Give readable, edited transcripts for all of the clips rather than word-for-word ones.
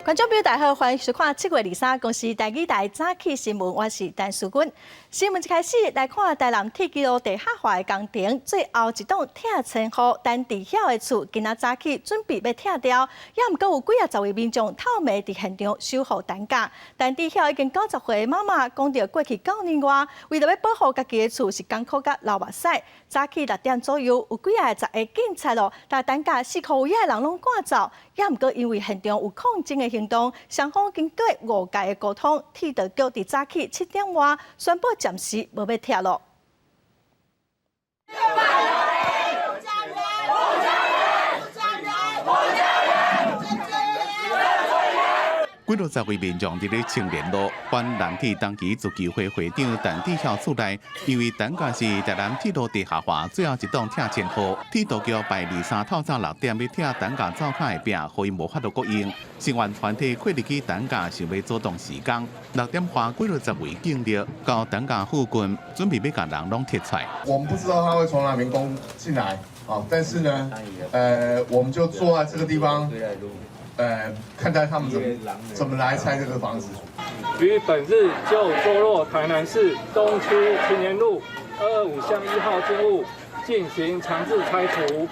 觀眾朋友大家好，歡迎收看7月23公視台語台早起新聞，我是陳淑君。新聞一開始來看台南鐵支路地下化的工程，最後一棟拆遷戶陳智曉的厝，今仔早起準備欲拆掉，也毋過有幾仔十位民眾透暝佇現場守護擔架。陳智曉已經90歲的媽媽講著過去9年外，為著欲保護家己的厝，是艱苦佮流目屎。早起6點左右，有幾仔十个警察囉，共擔架四箍圍的人攏趕走，也毋過因為現場有抗爭的行動，雙方經過五屆的溝通，鐵道局佇早起7點外宣布暫時無欲拆囉。幾落十位民眾佇咧青年路反南鐵東旗足球會會長陳智曉厝內，因為陳家是台南鐵路地下化最後一棟拆遷戶，鐵道局拜二三透早6點欲拆陳家灶跤的壁，予𪜶無法度閣用。聲援團體開入去陳家，想欲阻擋時工。6點外幾落十位警力到陳家附近，準備欲共人攏撤出來。我們不知道他會從哪邊攻進來，但是呢，我們就坐在這個地方。看待他們怎麼來拆這個房子。於本日就坐落台南市東區青年路225巷1號建物進行強制拆除。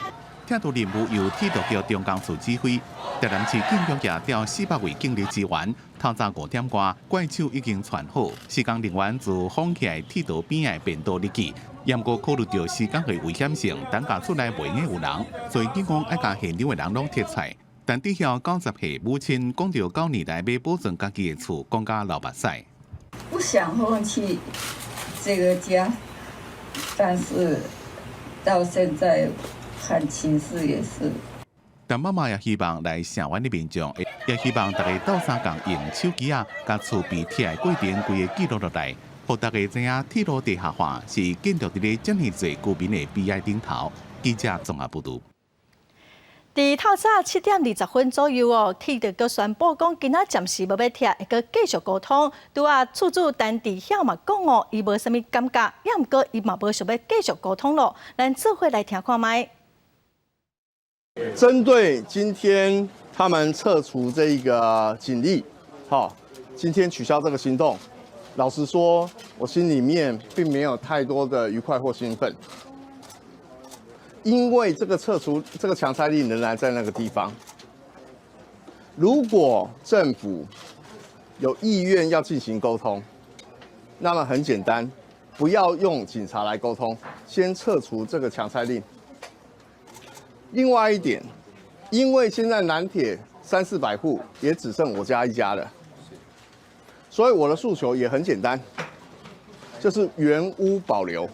拆除任務由鐵道局中江處指揮，台南市警局也調400位警力支援。透早5點外，怪手已經串好，施工人員自封起來鐵道邊的便道入去。毋過考慮著施工的危險性，陳家厝內袂用有人，所以警方愛共現場的人攏撤出來。陳智曉90歲母親講著9年來欲保存家己的厝，講甲流目屎。不想放棄這個家，但是到現在看情勢也是。但媽媽也希望來聲援的民眾，也希望大家鬥相共用手機仔，共厝被拆的過程規个記錄落來，予大家知影鐵路地下化是建築佇咧遮爾濟居民的悲哀頂頭。記者綜合報導。佇透早7點20分左右哦，鐵道局宣布講，今仔暫時無欲拆，會閣繼續溝通。拄仔厝主陳智曉嘛講哦，伊無啥物感覺，也毋過伊嘛無想欲繼續溝通囉。咱做伙來聽看覓。針對今天他們撤除這個警力，好，今天取消這個行動，老實說，我心裡面並沒有太多的愉快或興奮。因為這個撤除這個強拆令仍然在那個地方。如果政府有意願要進行溝通，那麼很簡單，不要用警察來溝通，先撤除這個強拆令。另外一點，因為現在南鐵三四百戶也只剩我家一家了，所以我的訴求也很簡單，就是原屋保留。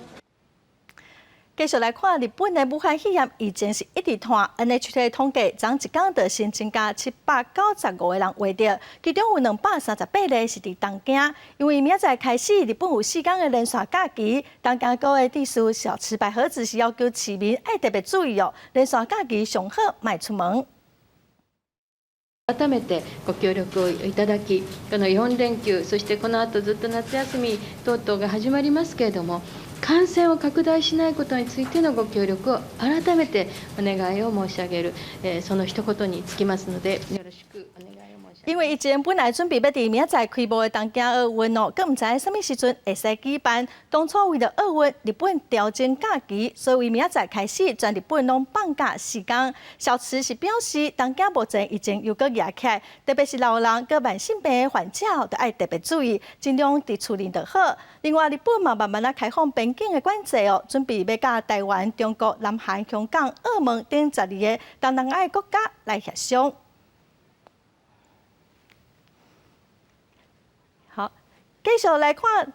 繼續來看日本的武漢肺炎疫情是一直拖，NHK 統計，昨一工就新增加795個人罹著，其中有238例是佇東京。因為明仔載開始，日本有4天的連續假期，東京都的知事小池百合子是要求市民愛特別注意哦，連續假期上好莫出門。改めてご協力をいただき、この4連休、そしてこの後ずっと夏休み等々が始まりますけれども、感染を拡大しないことについてのご協力を改めてお願いを申し上げる、その一言に尽きますので、よろしくお願いを申し上げます。因為以前本來準備欲佇明仔載開幕的東京奧運哦，閣毋知啥物時陣會使舉辦。當初為著奧運，日本調整假期，所以明仔載開始，全日本攏放假4天。小池是表示，東京目前疫情又閣夯起來，特別是老人佮慢性病的患者，著愛特別注意，盡量佇厝裡就好。另外，日本嘛慢慢仔開放邊境的管制哦，準備欲佮台灣、中國、南韓、香港、澳門等12個東南亞國家來協商。好，繼續來看，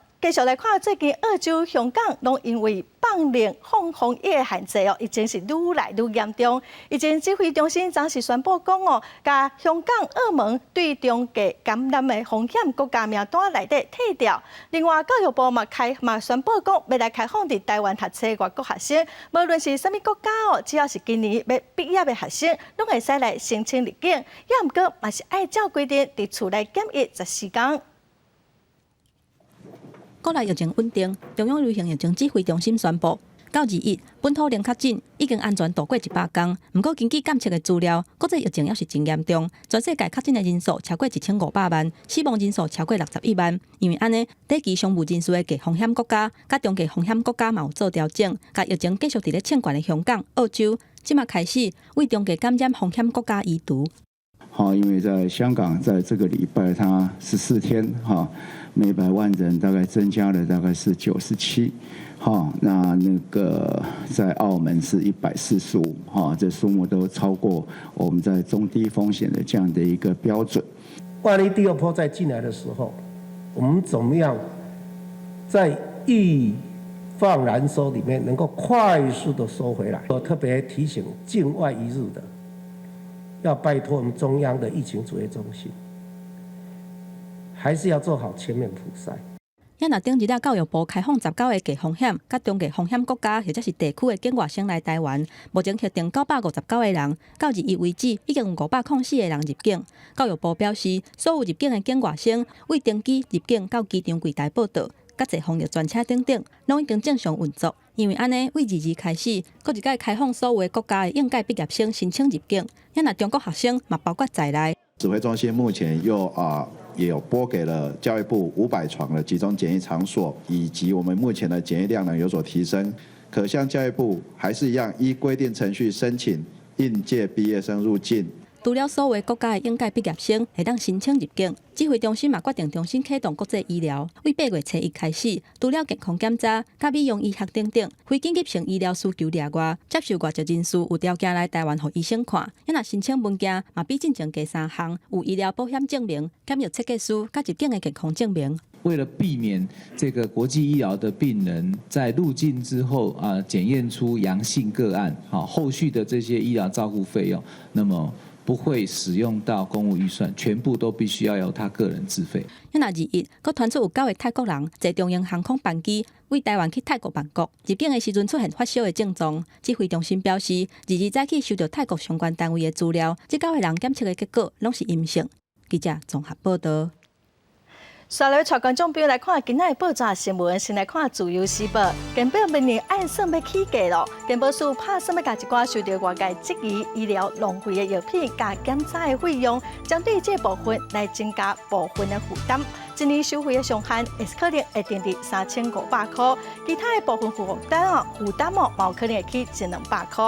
最近澳洲、香港攏因為放令放防疫的限制哦，疫情是愈來愈嚴重。疫情指揮中心昨是宣布講哦，共香港、澳門對中低感染的風險國家名單內底剔掉。另外，教育部嘛開嘛宣布講，欲來開放佇台灣讀冊外國學生，無論是啥物國家哦，只要是今年欲畢業的學生，攏會使來申請入境。也毋過嘛是愛照規定佇厝內檢疫14天。國內疫情穩定，中央流行疫情指揮中心宣布，到21，本土零確診已經安全度過100工。毋過根據監測的資料，國際疫情猶是真嚴重，全世界確診的人數超過1500萬，死亡人數超過61萬。因為按呢，短期商務人士的低風險國家，佮中低風險國家嘛有做調整，共疫情繼續佇咧衝懸的香港、澳洲，這馬開始為中低感染風險國家移除。好，因為在香港，在這個禮拜，它14天，哈，每百萬人大概增加了大概是97，哈，那個在澳門是145，哈，這數目都超過我們在中低風險的這樣的一個標準。萬一第二波再進來的時候，我們怎麼樣在預放軟收裡面能夠快速的收回來？我特別提醒境外移入的，要拜託我們中央的疫情指揮中心，還是要做好全面普篩。也若頂日仔教育部開放19个低風險、佮中低風險國家或者是地區的境外生來台灣，目前核定959個人，到21為止已經有504個人入境。教育部表示，所有入境的境外生對登機入境到機場櫃台報到，佮坐防疫專車等等，攏已經正常運作。因為按呢，對22開始，閣一擺開放所有的國家的應屆畢業生申請入境，也若中國學生嘛包括在內。指揮中心目前又也有撥給了教育部500床的集中檢疫場所，以及我們目前的檢疫量能有所提升，可向教育部還是一樣依規定程序申請應屆畢業生入境。除了所有國家的應屆畢業生會當申請入境，指揮中心嘛決定重新啟動國際醫療。對8月初1開始，除了健康檢查、佮美容醫學等等非緊急性醫療需求例外，接受外籍人士有條件來台灣予醫生看。若申請文件嘛比進前加三項，有醫療保險證明、檢疫切結書、佮入境的健康證明。為了避免這個國際醫療的病人在入境之後啊檢驗出陽性個案，好後續的這些醫療照顧費用，那麼不會使用到公務預算，全部都必須要由他個人自費。若21，閣傳出有九个泰國人坐長榮航空班機對台灣去泰國曼谷，入境的時陣出現發燒的症狀。指揮中心表示，22早起收到泰國相關單位的資料，這九個人檢測的結果攏是陰性。記者綜合報道。紲來帶觀眾朋友來看今仔的報紙新聞，先來看《自由時報》。健保明年按算欲起價囉，健保署拍算欲共一寡受著外界質疑醫療浪費的藥品佮檢查的費用，針對這部分來增加部分的負擔。一年收費的上限會可能會定佇3500箍，其他的部分負擔哦，嘛有可能會起一兩百箍。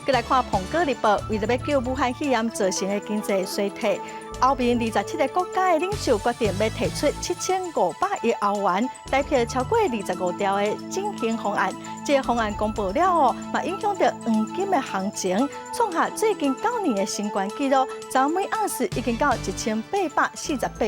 閣來看《蘋果日報》，為著欲救武漢肺炎造成的經濟衰退，歐盟27个國家的領袖決定欲提出7500億歐元，代表超過25兆的振興方案。這个方案公布了後，嘛影響著黃金的行情，創下最近9年的新高紀錄，昨每盎司已經到1848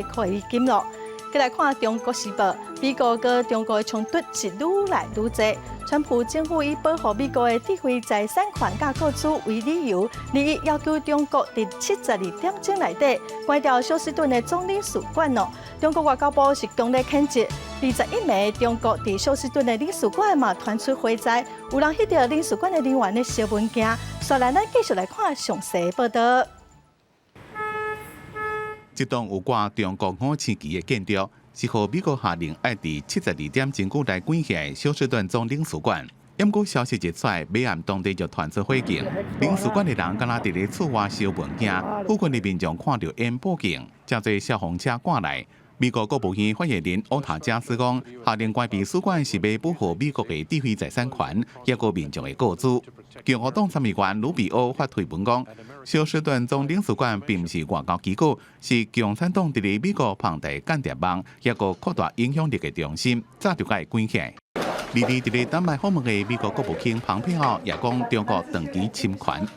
塊美金囉。閣來看《中國時報》，美國佮中國的衝突是愈來愈濟。川普政府以保護美國的智慧財產權佮個資為理由，21要求中國佇72點鐘內底關掉休斯頓的總領事館哦。中國外交部是強烈譴責。21暝，中國佇休斯頓的領事館嘛傳出火災，有人翕著領事館的人員咧燒文件。紲來，咱繼續來看詳細報道。這棟有掛中國五星旗的建築，是予美國下令愛佇72點鐘內關起來休斯頓總領事館。毋過消息一出來，尾暗當地就傳出火警，領事館的人敢若佇咧厝外燒文件，附近的民眾看著煙報警，誠濟消防車趕來。美國國務院發言人歐塔加斯講，下令關閉使館是欲保護美國的智慧財產權，抑閣民眾的個資。共和黨參議員魯比歐發推文講，休斯頓總領事館並毋是外交機構，是共產黨佇咧美國龐大間諜網，抑閣擴大影響力的中心，早就該關起來。22佇咧丹麥訪問的美國國務卿蓬佩奧也講，中國長期侵權。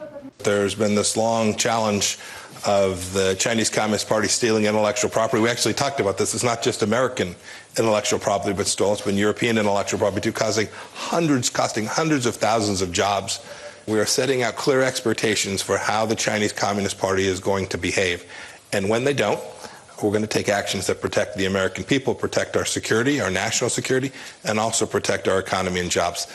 There's been this long challenge of the Chinese Communist Party stealing intellectual property. We actually talked about this. It's not just American intellectual property, but stolen. It's been European intellectual property too, costing hundreds of thousands of jobs. We are setting out clear expectations for how the Chinese Communist Party is going to behave. And when they don't, we're going to take actions that protect the American people, protect our security, our national security, and also protect our economy and jobs.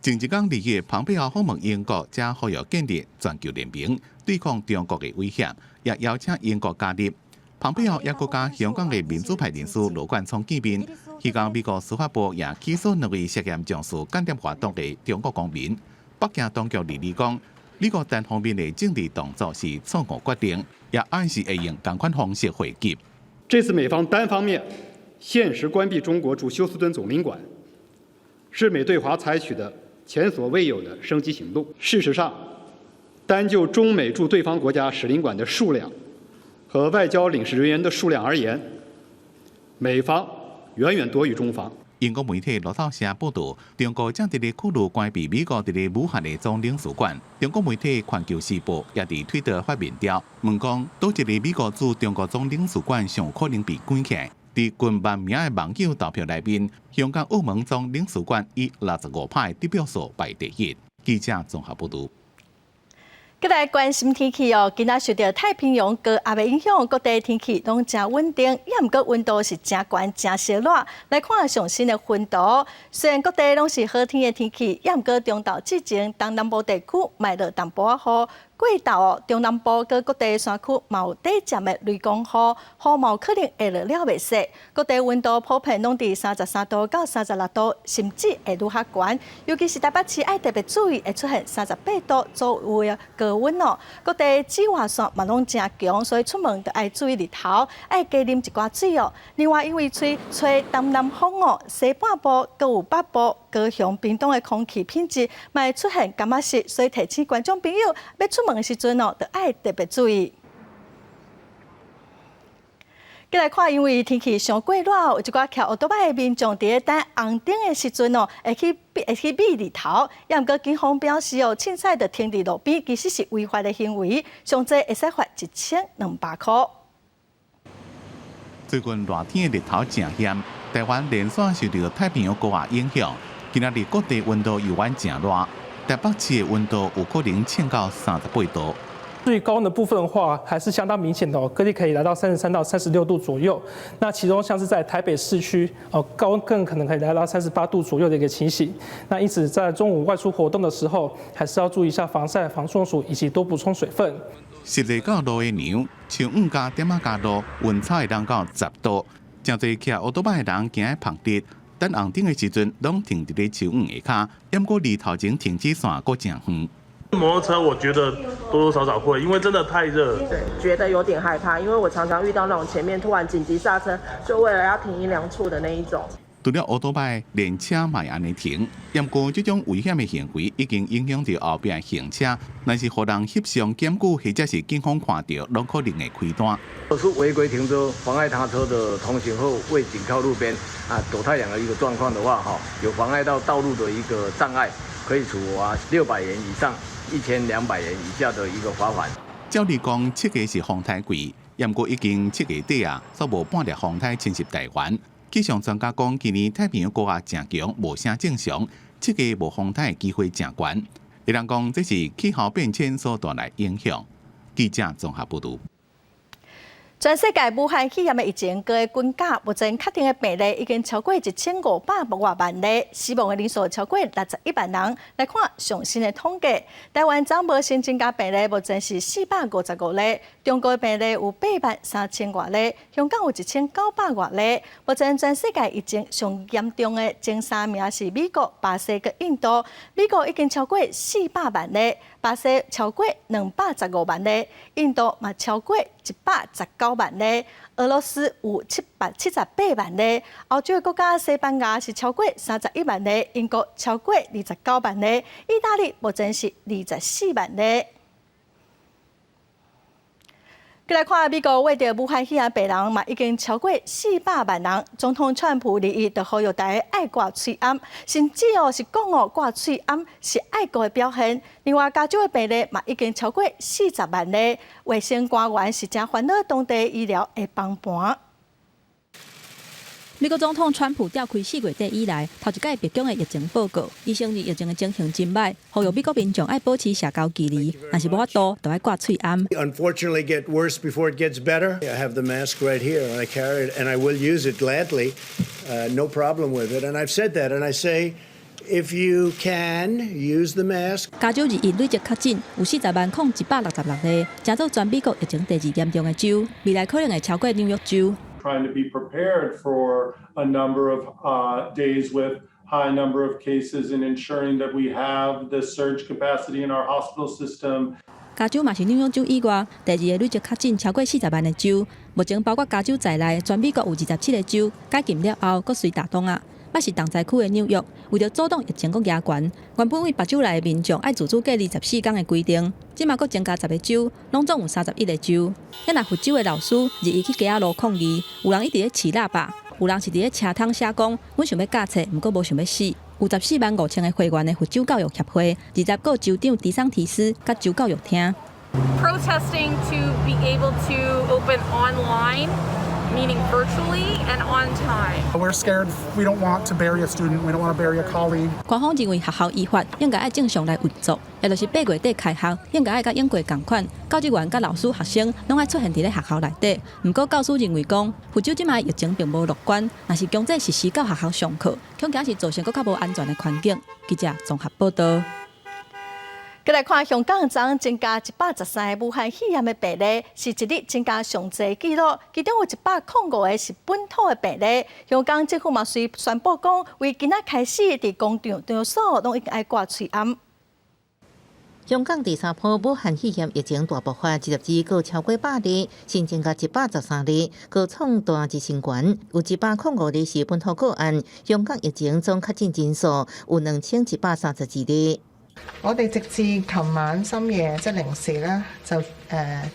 前一工2月，蓬佩奧訪問英國，才呼籲建立全球聯盟，對抗中國的威脅，也邀請英國加入。蓬佩奧也閣佮香港的民主派人士羅冠聰見面，彼工美國司法部也起訴兩位涉嫌從事間諜活動的中國公民。北京當局日日講，美國單方面的政治動作是錯誤決定，也暗示會用仝款方式回擊。這次美方單方面限時關閉中國駐休斯敦總領館，是美對華採取的前所未有的升級行動。事實上，單就中美駐對方國家使領館的數量和外交領事人員的數量而言，美方遠遠多於中方。英國媒體路透社報道，中國正佇咧考慮關閉美國佇咧武漢的總領事館。中國媒體《環球時報》也佇推特發民調，問講佗一个美國駐中國總領事館上可能被關起來。佇近萬名的網友投票內面，香港、澳門總領事館以65%得票數排第一。記者綜合報道。閣來關心天氣哦，今仔受著太平洋高壓的影響，各地天氣攏誠穩定，也毋過溫度是誠懸、誠燒熱。來看上新的溫度，雖然各地攏是好天的天氣，也毋過中晝之前，東南部地區嘛落淡薄仔雨。過晝哦，中南部佮各地山區嘛有短暫的雷公雨，雨嘛有可能會落了袂細。各地溫度普遍攏佇33度到36度，甚至會愈較懸。尤其是台北市愛特別注意，會出現38度左右的高溫哦。各地紫外線嘛攏誠強，所以出門著愛注意日頭，愛加啉一寡水哦。另外，因為吹吹東南風哦，西半部閣有北部、高雄、屏東的空氣品質嘛會出現感覺濕，所以提醒觀眾朋友，欲出門的時陣哦，著愛特別注意。閣來看，因為天氣傷過熱，有一寡騎歐多擺的民眾佇咧等紅燈的時陣哦，會去覕日頭。也毋過警方表示哦，凊彩就停佇路邊，其實是違法的行為，上濟會使罰1200箍。最近熱天的日頭誠炎，台灣連續受著太平洋高壓影響，今仔日各地溫度猶原誠熱，台北市的溫度有可能衝到38度。最高的部分的話，還是相當明顯的哦，各地可以來到33到36度左右。那其中像是在台北市區，哦，高溫更可能可以來到38度左右的一個情形。那因此在中午外出活動的時候，還是要注意一下防曬、防中暑以及多補充水分。實際到落的娘，樹蔭佮店仔跤路，溫差會當到10度。誠濟騎歐多擺的人驚曬日，等紅燈的時陣，攏停佇咧樹蔭下跤。毋過離頭前停止線閣誠遠。摩托車我覺得多多少少會，因為真的太熱。對，覺得有點害怕，因為我常常遇到那種前面突然緊急剎車，就為了要停陰涼處的那一種。除了歐多擺，連車嘛會按呢停。毋過這種危險的行為已經影響著後壁行車，若是予人翕相檢舉，或者是警方看著，攏可能會開單。是違規停車、妨礙他車的通行或未緊靠路邊啊躲太陽的一個狀況的話，哈，有妨礙到道路的一個障礙，可以處罰600元以上1200元以下的一個罰款。照理講，七月是風颱季，毋過已經7月底啊，煞無半粒風颱侵襲台灣。氣象專家講，今年太平洋高壓誠強，無啥正常，七月無風颱的機會誠懸。有人講，這是氣候變遷所帶來影響。記者綜合報導。全世界武漢肺炎的疫情閣滾價，目前確定的病例已經超過1500外萬例，死亡的人數超過61萬人。來看上新的統計，台灣昨無新增加病例，目前是455例；中國的病例有8萬3000外例，香港有1900外例。目前全世界疫情上嚴重的前三名是美國、巴西佮印度。美國已經超過400萬例，巴西超過215萬例，印度嘛超過119萬例，俄羅斯有778萬例，歐洲的國家西班牙是超過31萬例，英國超過29萬例，意大利目前是24萬例。閣來看美國，穢著武漢肺炎病人嘛，已經超過400萬人。總統川普日就呼籲大家愛掛喙罨，甚至哦是講哦掛喙罨是愛國的表現。另外，加州的病例嘛已經超過40萬例，衛生官員是誠煩惱當地醫療的崩盤。美國總統川普召開4月底以來頭一擺白宮的疫情報告，伊承認疫情的情形真䆀，呼籲美國民眾愛保持社交距離，若是無法度，就愛掛喙罨。 Unfortunately, get worse before it gets better. I have the mask right here, and I carry it, and I will use it gladly. No problem with it. And I've said that, and I say If you can, use the mask. 加州21累積確診有400,00166例，成做全美國疫情第二嚴重的州。未來可能會超過紐約州。 Trying to be prepared for a number of days with high number of cases and ensuring that we have the surge capacity in our hospital system. 加州嘛是紐約州以外第二个累積確診超過40萬的州。目前包括加州在內，全美國有27個州解禁了後，閣隨打擋啊。抑是重災區的紐約，為著阻擋疫情閣加懸，原本對別州來的民眾愛自主隔離14天的規定，這馬閣增加10個州，攏總有31個州。遐若佛州的老師21去街仔路抗議，有人一直咧飼喇叭，有人是佇咧車窗寫講，阮想欲教冊，毋過無想欲死。有14萬5千个會員的佛州教育協會，20個州長迪桑提斯佮州教育廳。 Protesting to be able to open online, meaning virtually and on time. We're scared. We don't want to bury a student. We don't want to bury a colleague. 官方認為學校依法應該愛正常來運作，也就是8月底開學，應該愛佮往過仝款，教職員佮老師、學生攏愛出現佇咧學校內底。毋過教師認為講，佛州這擺疫情並無樂觀，若是強制實施到學校上課，恐驚是造成閣較無安全的環境。記者綜合報道。閣來看香港昨昏增加113個武漢肺炎的病例，是一日增加上濟紀錄。其中有105個是本土的病例。香港政府嘛隨宣布講，為今仔開始，佇公眾場所攏應該愛掛喙罨。香港第三波武漢肺炎疫情大爆發，20日閣超過100例，新增加113例，閣創單日新高。有105例是本土個案。香港疫情總確診人數有2132例。我哋直至琴晚深夜即0時咧，就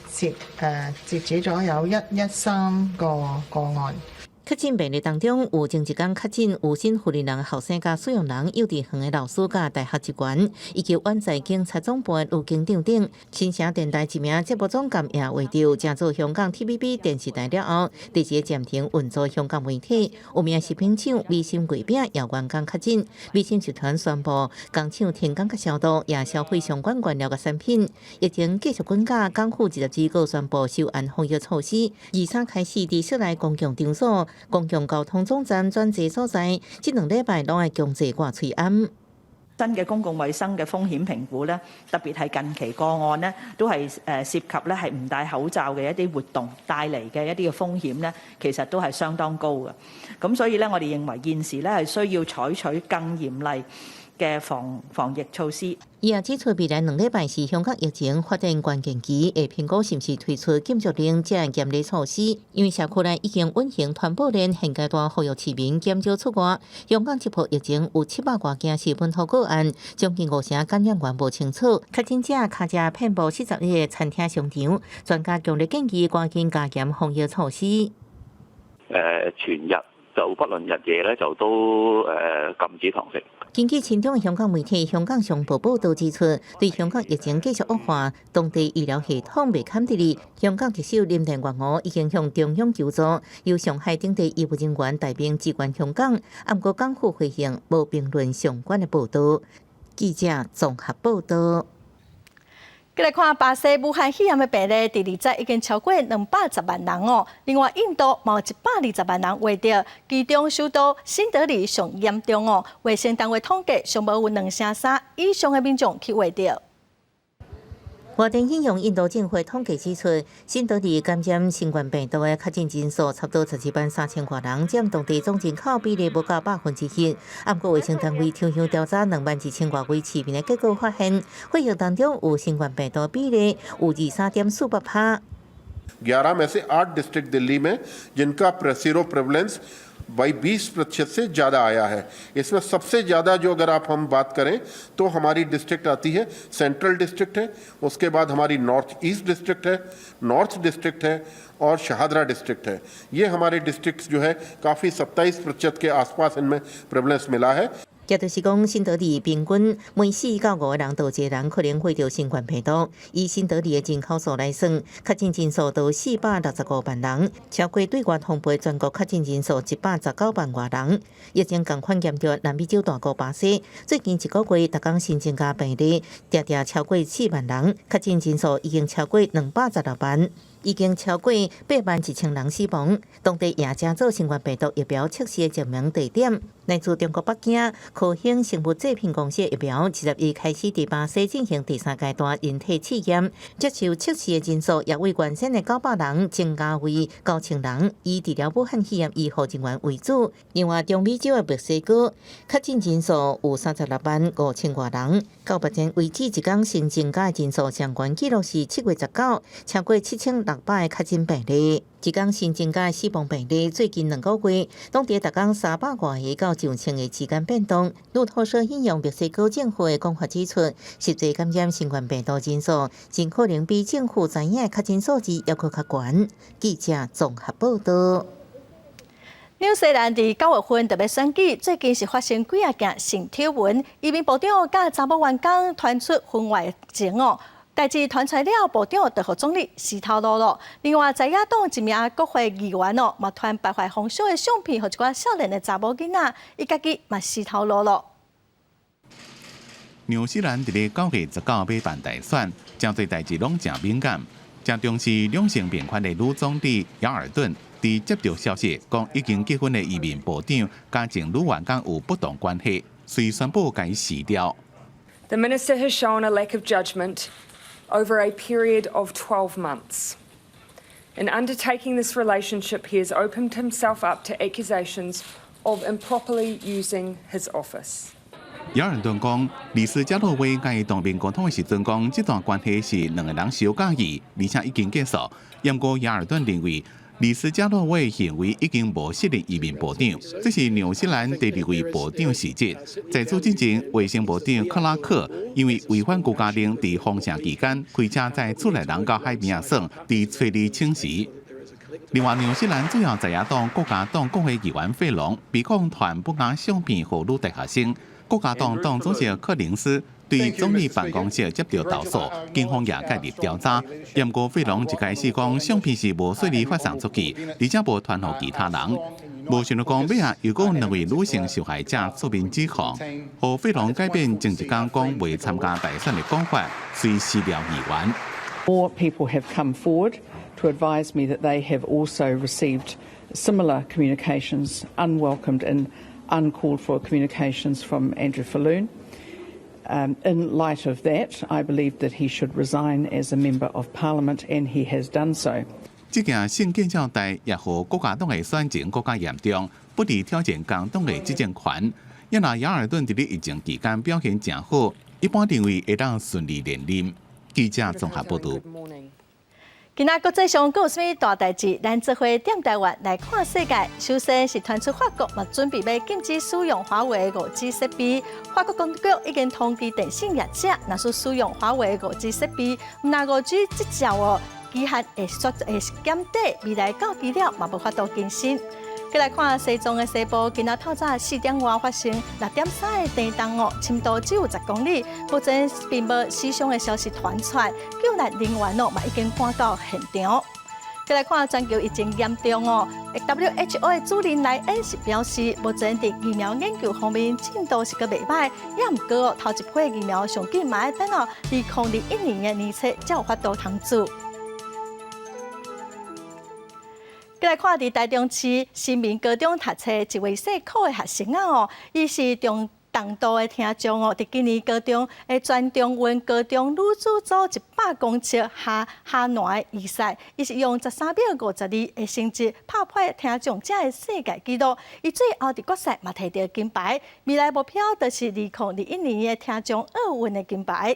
截止咗有113個個案。確診病例當中，有前一工確診有新婦理人後生佮使用人幼稚園的老師佮大學職員，以及遠在警察總部的女警長等。新城電台一名節目總監也罹著，成做香港 TVB 電視台了後，第一個暫停運作香港媒體。有名食品廠美心月餅也員工確診，美心集團宣布工廠停工佮消毒，也銷毀相關原料佮產品。疫情繼續滾價，港府20日閣宣布收緊防疫措施，23開始佇室內公共場所、公共交通總站轉濟所在，這2禮拜攏愛強制掛喙罨。新嘅公共衛生嘅風險評估咧，特別係近期個案咧，都係涉及咧係唔戴口罩嘅一啲活動帶嚟嘅一啲嘅風險咧，其實都係相當高嘅。咁所以咧，我哋認為現時咧係需要採取更嚴厲嘅防疫措施。伊也指出，未來2禮拜是香港疫情發展關鍵期，會評估是毋是推出禁足令這嚴厲措施。因為社區內已經運行傳播鏈，現階段呼籲市民減少出外。香港這波疫情有700外件是本土個案，將近五成感染源無清楚。確診者跤跡遍佈41個餐廳商場，專家強烈建議趕緊加嚴防疫措施。全日就不論日夜咧，就都禁止堂食。根據親中香港媒體《香港商報》報導指出，對香港疫情繼續惡化，當地醫療系統袂堪得力。香港特首林鄭月娥已經向中央求助，由上海等地醫務人員帶兵支援香港。毋過港府回應無評論相關的報導。記者綜合報導。閣來看巴西武漢肺炎的病例，佇20已經超過210萬人哦。另外，印度嘛有120萬人罹著，其中首都新德里上嚴重哦。衛生單位統計，上無有2成3以上的民眾去罹著。外電引用印度政府統計指出，新德里感染新冠病毒的確診人數差不多17萬3千外人，佔當地總人口比例無到1%。毋過衛生單位抽樣調查2萬2千外位市民的結果發現，血液當中有新冠病毒比例有23.48趴。 11 में से 8 डिस्ट्रिक्ट दिल्ली में जिनका sero prevalence by 20% से ज़्यादा आया है। इसमें सबसे ज़्यादा जो अगर आप हम बात करें तो हमारी डिस्ट्रिक्ट आती है, सेंट्रल डिस्ट्रिक्ट है, उसके बाद हमारी north east district है, नॉर्थ डिस्ट्रिक्ट है और शहादरा डिस्ट्रिक्ट है। ये हमारे डिस्ट्रिक्ट्स जो है काफ़ी 27% के आसपास इनमें प्रेवलेंस मिला है。也就是講，新德里平均每4到5個人就一個人可能患著新冠病毒。以新德里的人口數來算，確診人數都465萬人，超過對外通報全國確診人數119萬外人。疫情仝款嚴重，南美洲大國巴西最近一個月，逐工新增加病例，定定超過4萬人，確診人數已經超過216萬。已經超過81,000人死亡。當地也正做新冠病毒疫苗測試的證明地點。來自中國北京科興生物製品公司的疫苗，21開始佇巴西進行第三階段人體試驗，接受測試的人數也為原先的900人增加為9000人，以治療武漢肺炎醫護人員為主。另外，中美洲的墨西哥確診人數有36萬5千外人，到目前為止，一工新增加的人數相關紀錄是7月19，超過7600个確診病例。一工新增加的死亡病例，最近2個月攏佇逐工300外個到上千個之間變動。路透社引用墨西哥政府的講法指出，實際感染新冠病毒人數真可能比政府知影的確診數字猶閣較懸。記者綜合報道。紐西蘭佇9月份就欲選舉，最近是發生幾仔件性醜聞，移民部長佮查某員工傳出婚外情哦。代誌傳出來了，部長就予總理辭頭路囉。另外，在野黨一名國會議員哦，嘛傳敗壞風俗的相片，予一寡少年的查某囡仔，伊家己嘛辭頭路囉。紐西蘭佇咧9月19欲辦大選，誠濟代誌攏誠敏感。誠重視兩性平權的女總理雅爾頓，佇接著消息講已經結婚的移民部長佮前女員工有不當關係，遂宣布共伊辭掉。 The minister has shown a lack of judgment over a period of 12 months. In undertaking this relationship, he has opened himself up to accusations of improperly using his office. 雅爾頓講，律師加洛威佮伊當面溝通的時陣講，這段關係是兩个人相佮意，而且已經結束。毋過雅爾頓認為，律師加洛威行為已經無適合移民部長，這是紐西蘭第二位部長辭職。在此之前，衛生部長克拉克因為違反居家令，佇封城期間開車載厝內人到海邊仔耍，佇初二請辭。另外，紐西蘭主要在野黨國家黨國會議員費隆被控傳不雅相片予女大學生。國家黨黨主席柯林斯對總理辦公室接著投訴，警方也介入調查。毋過費隆一開始講相片是無細膩發送出去，而且無傳予其他人。無想著講尾仔又閣有兩位女性受害者出面指控，予費隆改變前一工講袂參加大選的講法，遂辭掉議員。 More people have come forward to advise me that they have also received similar communications, unwelcomed and uncalled for communications from Andrew Falloon. In light of that, I believe that he should resign as a member of Parliament, and he has done so. 這件性建照代也予國家黨的選情閣較嚴重，不利挑戰工黨的執政權。也若雅爾頓佇咧疫情期間表現誠好，一般認為會當順利連任。記者綜合報導。今仔國際上閣有啥物大代誌？咱做伙踮台灣來看世界。首先是傳出法國嘛準備欲禁止使用華為5G 設備。法國當局已經通知電信業者，若是使用華為5G 設備，毋但5G 執照哦，期限會縮會減短，未來到期了嘛無法度更新。閣來看西藏的西部，今仔透早4點外發生6.3的地動哦，深度只有10公里，目前並無死傷的消息傳出來，救難人員哦嘛已經趕到現場。閣來看全球疫情嚴重哦，WHO 的主任萊恩是表示，目前佇疫苗研究方面進度是閣袂䆀，也毋過哦，頭一批疫苗上緊嘛愛等到2021年的年初才有法度通注。閣來看佇台中市新民高中讀冊一位姓柯的學生仔哦，伊是中重度的聽障哦，佇今年高中的全中運高中女子組100公尺下下欄的預賽，伊是用13秒52的成績拍破聽障者的世界紀錄，伊最後佇決賽嘛摕著金牌，未來目標就是2021年的聽障奧運的金牌。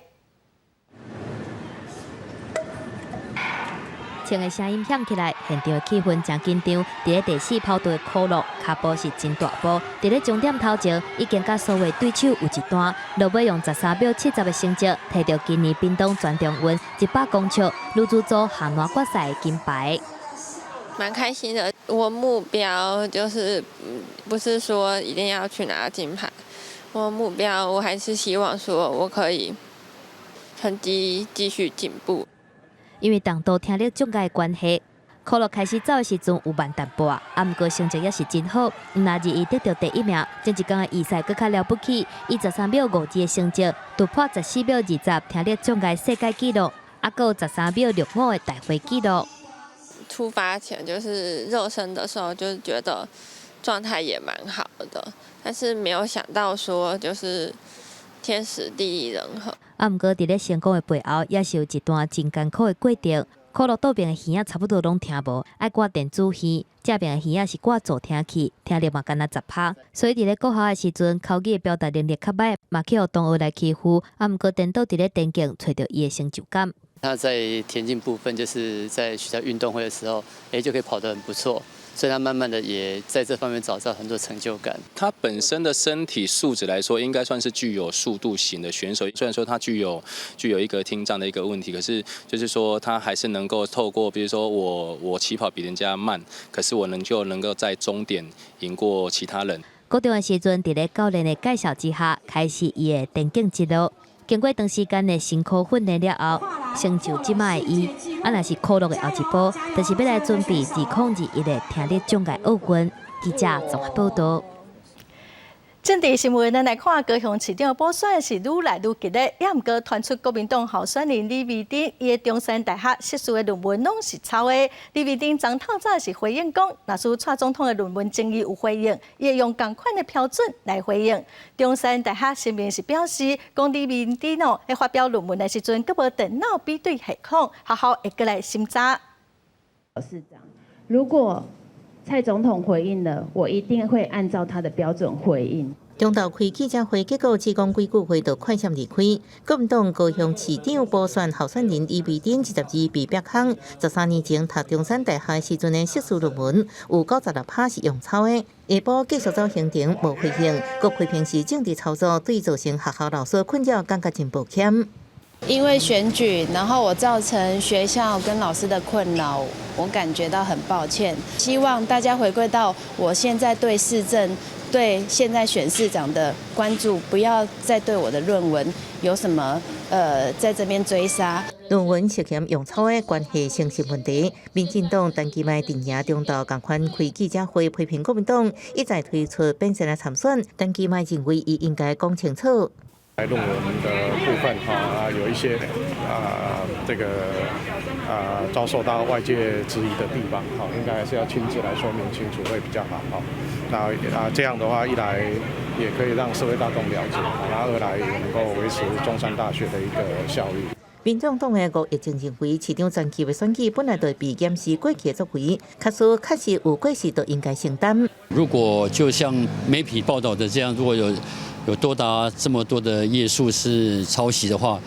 槍的聲音響起來，現場的氣氛誠緊張。佇咧第四跑道的可樂，跤步是真大步。佇咧終點頭前，已經佮所有對手有一單。落尾用13秒70的成績，摕著今年屏東全中運100公尺女子組下欄決賽的金牌。蠻開心的，我目標就是，不是說一定要去拿金牌，我目標我還是希望說我可以成績繼續進步。因為重度聽力障礙的關係，可樂開始走的時陣有慢淡薄，啊，毋過成績也是真好。毋但是伊得著第一名，前一工的預賽閣較了不起，以13秒52的成績突破14秒20聽力障礙世界紀錄，啊，閣有13秒65的大會紀錄。出發前就是熱身的時候，就覺得狀態也蠻好的，但是沒有想到說就是天時地利人和。啊，毋過佇咧成功的背後，也是有一段真艱苦的過程。可樂倒爿的耳仔差不多攏聽無，愛掛電子耳；這爿的耳仔是掛助聽器，聽力嘛干焦10趴。所以佇咧國校的時陣，口語的表達能力較䆀，嘛去予同學來欺負。啊，毋過顛倒佇咧田徑，揣著伊的成就感。他在田徑部分，就是在學校運動會的時候，就可以跑得很不錯，所以他慢慢的也在這方面找到很多成就感。他本身的身體素質來說，應該算是具有速度型的選手。雖然說他具有一個聽障的一個問題，可是就是說他還是能夠透過，比如說我起跑比人家慢，可是我就能夠在終點贏過其他人。高中的時陣，佇咧教練的介紹之下，開始伊的田徑之路。經過長時間的辛苦訓練了後，成就這擺的伊。啊，若是可樂的後一步，就是欲來準備2021的聽力障礙奧運。記者綜合報道。政治新聞，咱來看高雄市長補選是愈來愈激烈，也毋過傳出國民黨候選人李眉蓁，伊的中山大學碩士的論文攏是抄的。李眉蓁昨透早是回應講，若是蔡總統的論文爭議有回應，伊會用仝款的標準來回應。中山大學聲明是表示，講李眉蓁哦，佇發表論文的時陣，閣無電腦比對系統，學校會閣來審查。市長，如果蔡總統回應了，我一定會按照他的標準回應。中晝開記者會，結果只講幾句話就快閃離開。國民黨高雄市長補選候選人李眉蓁22被迫空，13年前讀中山大學時陣的碩士論文有96趴是用抄的。下晡繼續走行程無回應，閣批評是政治操作，對造成學校老師困擾感覺真抱歉。因為選舉，然後我造成學校跟老師的困擾，我感覺到很抱歉。希望大家回歸到我現在對市政、對現在選市長的關注，不要再對我的論文有什麼在這邊追殺。論文涉嫌用抄的關係誠信問題，民進黨陳其邁陣營中晝仝款開記者會批評國民黨一再推出變線來參選，陳其邁認為伊應該講清楚。在論文的部分哈，有一些啊，這個啊遭受到外界質疑的地方，哈，應該還是要親自來說明清楚會比較好，哈。那啊這樣的話，一來也可以讓社會大眾了解，然後二來也能夠維持中山大學的一個校譽。民眾黨的吳益政認為，市長層級的選舉本來就被檢視過去的作為，假使確實有過失，就應該承擔。如果就像媒體報道的這樣，如果有多達這麼多的頁數是抄襲的話，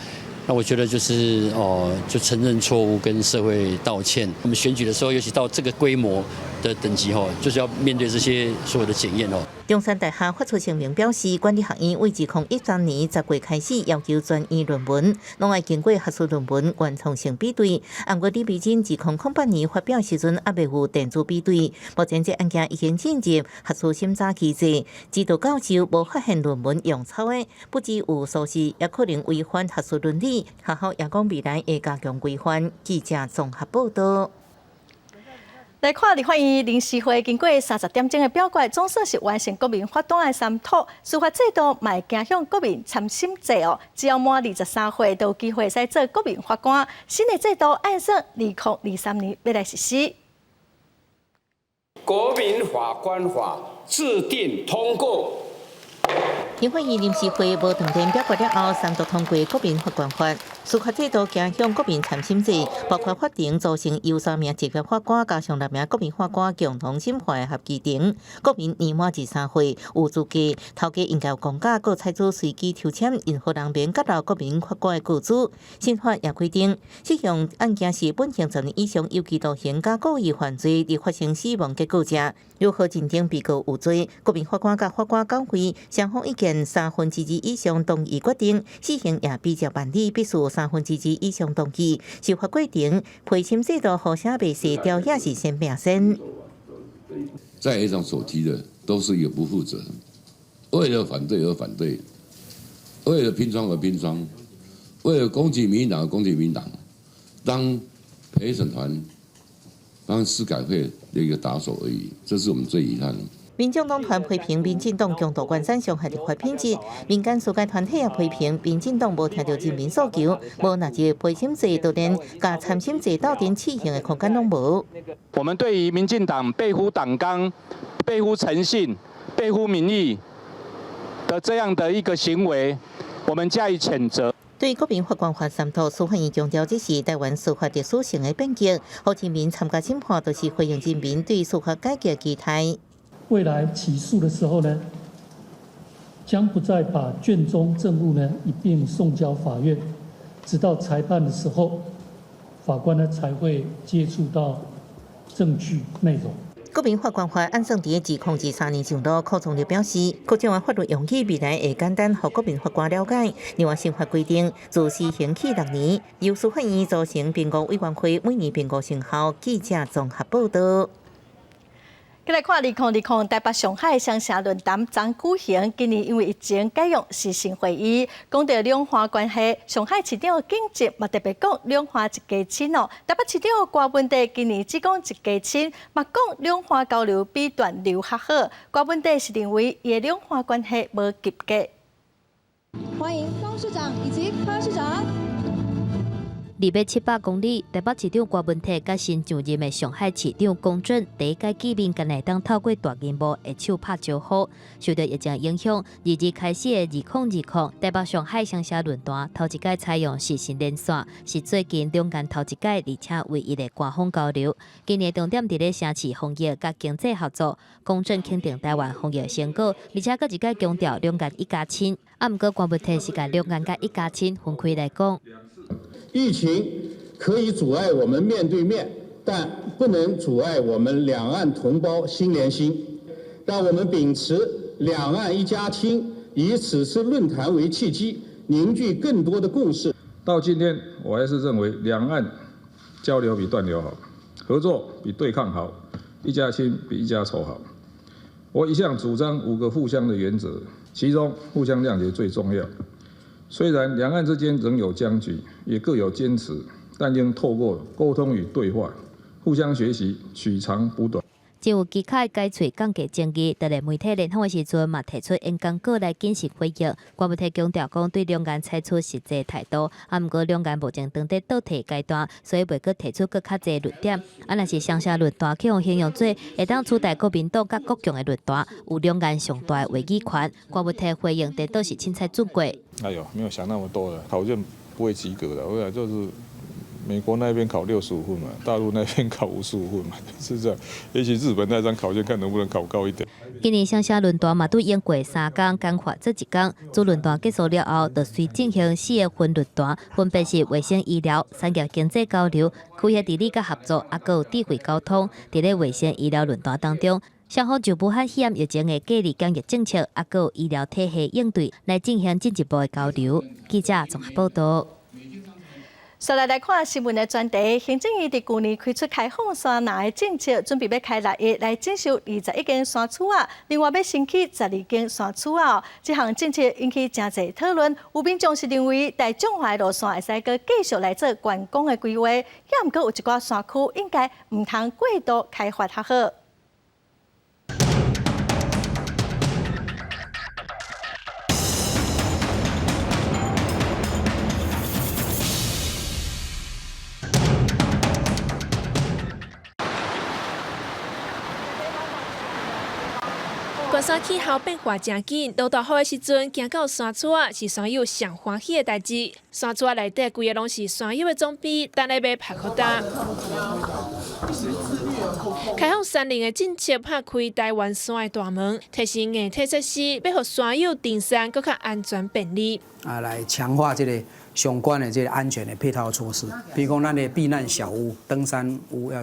那我覺得就是哦，就承認錯誤，跟社會道歉。我們選舉的時候，尤其到這個規模的等級吼，就是要面對這些所有的檢驗哦。中山大學發出聲明表示，管理學院為2013年10月開始要求全院論文攏愛經過學術論文原創性比對。毋過李眉蓁2008年發表時陣，猶未有電子比對。目前這案件已經進入學術審查機制，指導教授無發現論文用抄的，不只有疏失，也可能違反學術倫理。學校也講未來會加強規範。記者綜合報道。來看立法院臨時會經過30點鐘的表決，總算是完成國民法官的三讀，司法制度嘛會走向國民參審制哦。只要滿23歲，就有機會使做國民法官。新的制度按算2023年欲來實施。國民法官法制定通過。立法院臨時會無斷電表決了後，三讀通過國民法官法，司法制度走向國民參審制，包括法庭組成由三名職業法官加上六名國民法官共同審判的合議庭。國民年滿23歲有資格，頭家應該有公假，閣採取隨機抽籤，任何人免結留國民法官的僱主。新法也規定，這項案件是本刑10年以上有期徒刑佮故意犯罪而發生死亡結果者，如何認定被告有罪？國民法官佮法官公會雙方意見2/3以上同意決定，死刑也比照辦理，必須2/3以上同意。修法過程陪審制度予寫袂細，調也是先命先。在野黨所提的都是一個不負責，為了反對而反對，為了拼窗而拼窗，為了攻擊民進黨而攻擊民進黨，當陪審團、當司改會的一個打手而已，這是我們最遺憾的。民眾黨團批評民進黨強渡關山傷害立法品質，民間司改團體也批評民進黨無聽著人民訴求，無納入陪審制，就連共參審制鬥陣試行的空間攏無。我們對於民進黨背乎黨綱、背乎誠信、背乎民意的這樣的一個行為，我們加以譴責。對國民法官法三套，司法院強調，這是台灣司法歷史性的變革，予人民參加審判，就是回應人民對司法改革期待。未來起訴的時候呢，將不再把卷宗證物呢一併送交法院，直到裁判的時候，法官呢才會接觸到證據內容。國民法官法按算佇2023年上路，柯崇立表示，各種法律用語未來會簡單，予國民法官了解。另外，新法規定，自施行起6年，由司法院組成評估委員會，每年評估成效。記者綜合報導。來看2020台北上海雙城論壇昨舉行，今年因為疫情改用視訊會議，講到兩岸關係，上海市長景澤嘛特別講兩岸一家親哦。台北市長郭文帝今年只講一家親，嘛講兩岸交流比斷流較好。郭文帝是認為伊的兩岸關係無及格。歡迎高市長以及柯市長。離欲700公里，台北市長郭文泰佮新上任的上海市長龔正第一擺見面，敢會當透過大螢幕握手拍招呼。受著疫情影響，2日開始的2020台北上海雙城論壇頭一擺採用視訊連線，是最近兩岸頭一擺，而且唯一的官方交流。今年重點佇咧城市防疫佮經濟合作，龔正肯定台灣防疫成果，而且閣一擺強調兩岸一家親。啊，毋過郭文泰是共兩岸佮一家親分開來講。疫情可以阻礙我們面對面，但不能阻礙我們兩岸同胞心連心。讓我們秉持兩岸一家親，以此次論壇為契機，凝聚更多的共識。到今天，我還是認為兩岸交流比斷流好，合作比對抗好，一家親比一家仇好。我一向主張五個互相的原則，其中互相諒解最重要。雖然兩岸之間仍有僵局，也各有堅持，但應透過溝通與對話，互相學習，取長補短。真有機會解喙降低爭議，佇咧媒體聯訪的時陣嘛，提出演講稿來謹慎回應。郭文泰強調講，對兩岸採取實際態度，啊，毋過兩岸目前當佇倒退階段，所以袂閣提出閣較濟論點。啊，若是雙城論壇去予形容做會當取代國民黨佮國共的論壇，有兩岸上大的話語權。郭文泰回應，顛倒是凊彩準過。哎呦，沒有想那麼多了，考卷不會及格的，我想就是美國那邊考65分嘛，大陸那邊考55分嘛，是這樣。也許日本那張考卷看能不能考高一點。今年雙城論壇嘛，拄經過3工，簡化做一工。主論壇結束了後，就隨進行四個分論壇，分別是衛生醫療、產業經濟交流、區域治理佮合作，啊，閣有智慧交通。佇咧衛生醫療論壇當中，雙方就武漢肺炎疫情的隔離檢疫政策，啊，閣有醫療體系應對，來進行進一步的交流。記者綜合報導。紲來來看新聞的專題，行政院佇舊年開出開放山林的政策，準備欲開6日來徵收21間山厝仔，另外欲新起12間山厝仔。這項政策引起誠濟討論，有民眾是認為大眾化的路線會使閣繼續來做觀光的規劃，也毋過有一寡山區應該毋通過度開發較好。關山氣候變化誠緊，落大雨的時陣，行到山厝仔是山友上歡喜的代誌。山厝仔內底規个攏是山友的裝備，等咧欲拍箍焦。開放山林的政策拍開台灣山的大門，提升硬體設施，欲予山友登山閣較安全便利。啊，來強化這個相關的這個安全的配套措施，比如講咱的避難小屋、登山屋要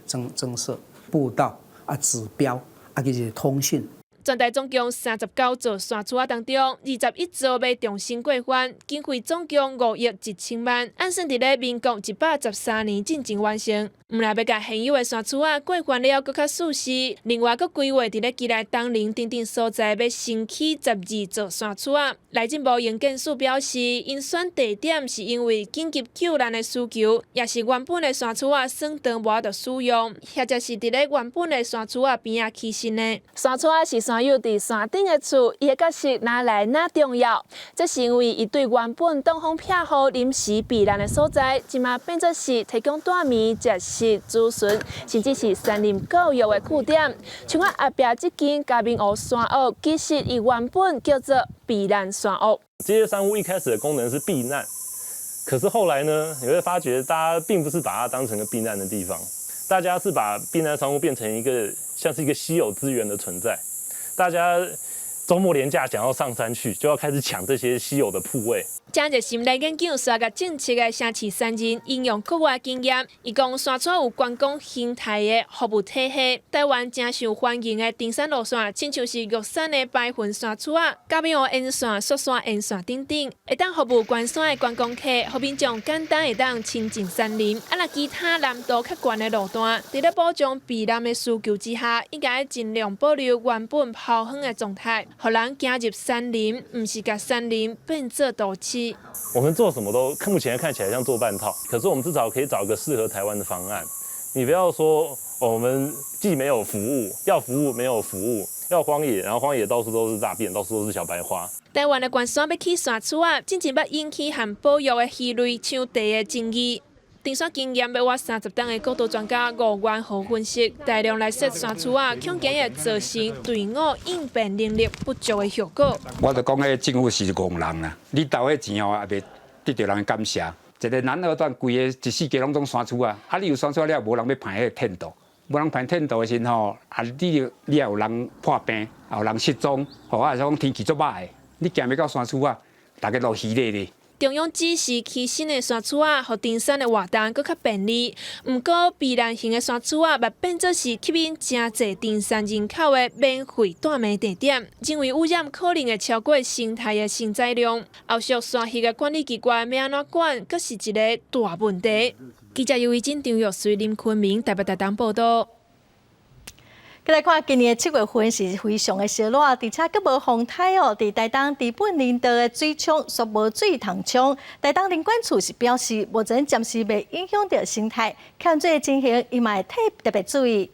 增設步道啊、指標啊，其實通訊。全台總共39座山厝仔當中，21座欲重新過番，經費總共5億1千萬，按算佇咧民國113年進前完成。毋但欲共現有的山厝仔過番了，閣較舒適。另外，閣規劃佇咧基隆東寧等等所在，欲新起12座山厝仔。內政部營建署表示，𪜶選地點是因為緊急救難的需求，也是原本的山厝仔損長無法度使用，或者是佇咧原本的山厝仔邊仔起新的。山厝仔是山友佇山頂的厝，伊的角色哪來哪重要？這是因為伊對原本擋風避雨、臨時避難的所在，這馬變做是提供蹛暝、食食、諮詢，甚至是山林教育的據點。像我後壁這間嘉明湖山屋，其實伊原本叫做避難山屋。這些山屋一開始的功能是避難，可是後來呢，你會發覺大家並不是把它當成個避難的地方，大家是把避難山屋變成一個像是一個稀有資源的存在。大家週末連假想要上山去，就要開始搶這些稀有的鋪位。請熱心來研究山岳政策的城市山人引用國外經驗，伊講山厝有觀光形態的服務體系，台灣誠受歡迎的登山路線，親像是玉山的白雲山厝仔、嘉明湖沿線、雪山沿線等等，會當服務關山的觀光客，予民眾簡單會當親近山林。啊，若其他難度較懸的路段，佇咧保障避難的需求之下，應該盡量保留原本拋荒的狀態，予人行入山林，毋是共山林變做都市。我們做什麼都目前看起來像做半套，可是我們至少可以找個適合台灣的方案。你不要說我們既沒有服務，要服務沒有服務，要荒野，然後荒野到處都是大便，到處都是小白花。台灣的關山欲起山厝仔，進前捌引起和保育的疑慮搶地的爭議。登山經驗欲倚30冬的國道專家吳元和分析，大量來設山厝仔，恐驚會造成隊伍應變能力不足的後果。我就講，彼政府是戇人啦，你投彼錢哦，也袂得著人的感謝。一个南二段規个一四季攏總山厝仔，啊，你有山厝了，無人欲攀彼个天道，無人攀天道的時陣吼，啊，你也有人破病，也有人失蹤，吼，啊，講天氣足歹的，你行欲到山厝仔，逐家都虛咧咧。中央指示起新的山厝仔，予登山的活動閣較便利。毋過避難型的山厝仔，嘛變做是吸引誠濟登山人口的免費蹛暝地點，認為污染可能會超過生態的承載量。後續山域的管理機關欲按怎管，閣是一个大問題。記者尤維真、張玉水、林坤明台北台東報道。來看今年的7月份是非常的燒熱，而且閣無風颱哦。佇台東知本林道的水涌煞無水通沖。台東林管處是表示，目前暫時袂影響著生態，欠水的情形，伊嘛會特別注意。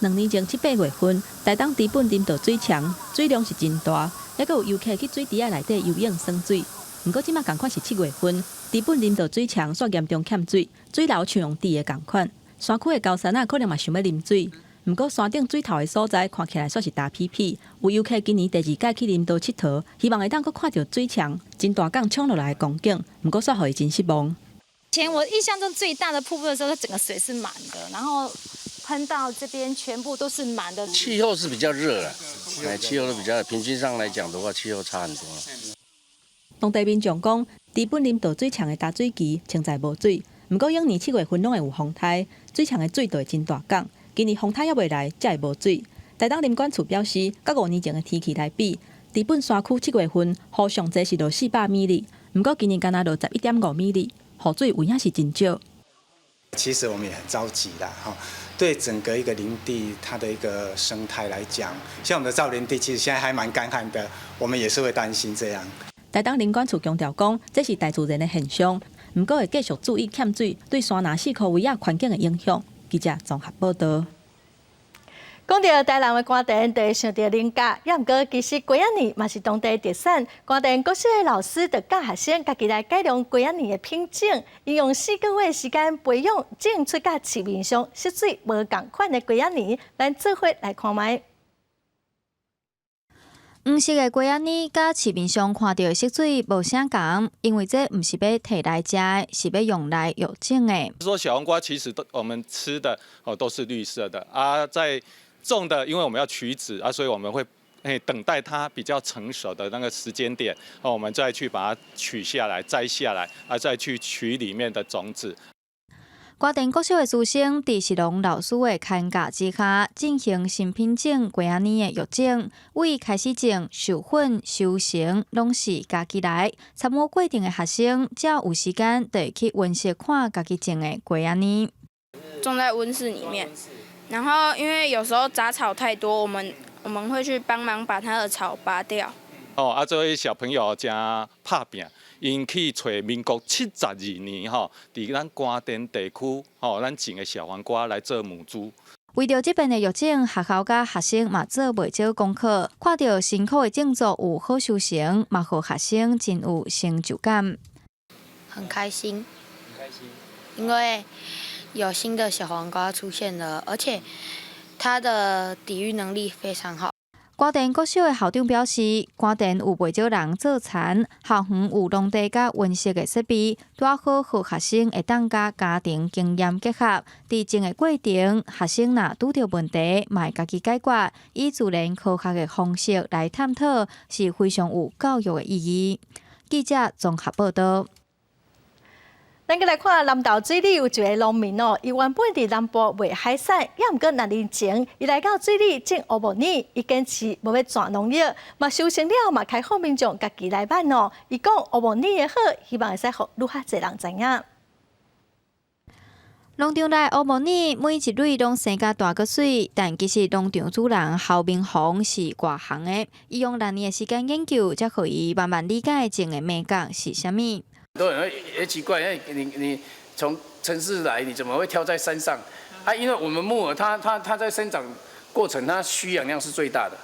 2年前7、8月份，台東知本林道水牆水量是真大，猶閣有遊客去水池仔內底游泳耍水。毋過這馬仝款是7月份，知本林道水牆煞嚴重欠水，水流像用滴的仝款。山區的高山仔可能嘛想欲啉水，毋過山頂水頭的所在看起來煞是焦敝敝。有遊客今年第二擺去林道𨑨迌，希望會當閣看著水牆真大港衝落來的光景，毋過煞予伊真失望。前我印象中最大的瀑布的時候，它整個水是滿的，然後噴到這邊全部都是滿的。氣候是比較熱啦，哎，氣候都比較平均上來講的話，氣候差很多。當地民眾講，知本林道水牆的達水渠穿在無水。毋過，往年7月份攏會有風颱，水牆的水就會真大港。今年風颱猶未來，才會無水。台東林管處表示，佮5年前的天氣來比，知本山區7月份雨上濟是落400 mm，毋過今年干焦落11.5 mm，雨水有影是真少。其實我們也很着急啦，哈，對整個一個林地它的一個生態來講，像我們的造林地，其實現在還蠻乾旱的，我們也是會擔心這樣。台東林管處強調講，這是大自然的現象。毋過會繼續注意欠水對山林四箍圍仔環境的影響。記者綜合報道。講著台南的官田，就會想著菱角，也毋過其實瓜仔暝嘛是當地特產。官田國小的老師就教學生家己來改良瓜仔暝的品種，𪜶用4個月時間培養種出佮市面上色水無仝款的瓜仔暝，咱做伙來看覓。黃色的瓜仔暝佮市面上看著的色水無啥仝，因為這毋是欲提來食的，是欲用來育種的。說小黃瓜其實都我們吃的哦都是綠色的啊，在種的，因為我們要取籽啊，所以我們會等待它比較成熟的那個時間點，哦，我們再去把它取下來、摘下來，啊，再去取裡面的種子。關田國小的師生佇石龍老師的牽教之下，進行新品種瓜仔奶的育種，為開始種、授粉、收成，攏是家己來。參與過程的學生，只要有時間，就會去溫室看家己種的瓜仔奶。種在溫室裡面，然後因為有時候雜草太多，我們會去幫忙把它的草拔掉。哦，啊，這位小朋友誠拍拚，𪜶去揣民國72年吼，佇咱關田地區吼，咱種的小黃瓜來做母株。為著這遍的育種，學校佮學生嘛做袂少功課，看著辛苦的種作有好收成，嘛予學生真有成就感。很開心，很開心，因為有新的小黃瓜出現了，而且它的抵禦能力非常好。關田國小的校長表示，關田有袂少人做田，校園有農地佮溫室的設備，拄好予學生會當佮家庭經驗結合。佇種的過程，學生若拄著問題，嘛會家己解決，以自然科學的方式來探討，是非常有教育的意義。記者綜合報道。咱閣來看南投水里有一个農民哦，伊原本佇南部賣海產，也毋過6年前，伊來到水里種烏木耳，伊堅持無欲轉農業，嘛收成了嘛開放民眾家己來買哦。伊講烏木耳的好，希望會使予愈較濟人知影。農場內烏木耳每一蕊攏生甲大閣媠，但其實農場主人侯明宏是外行的，伊用6年的時間研究，才予伊慢慢理解種的眉角是啥物。很多人會會奇怪，哎，你從城市來，你怎麼會挑在山上？啊，因為我們木耳它在生長過程，它需氧量是最大的。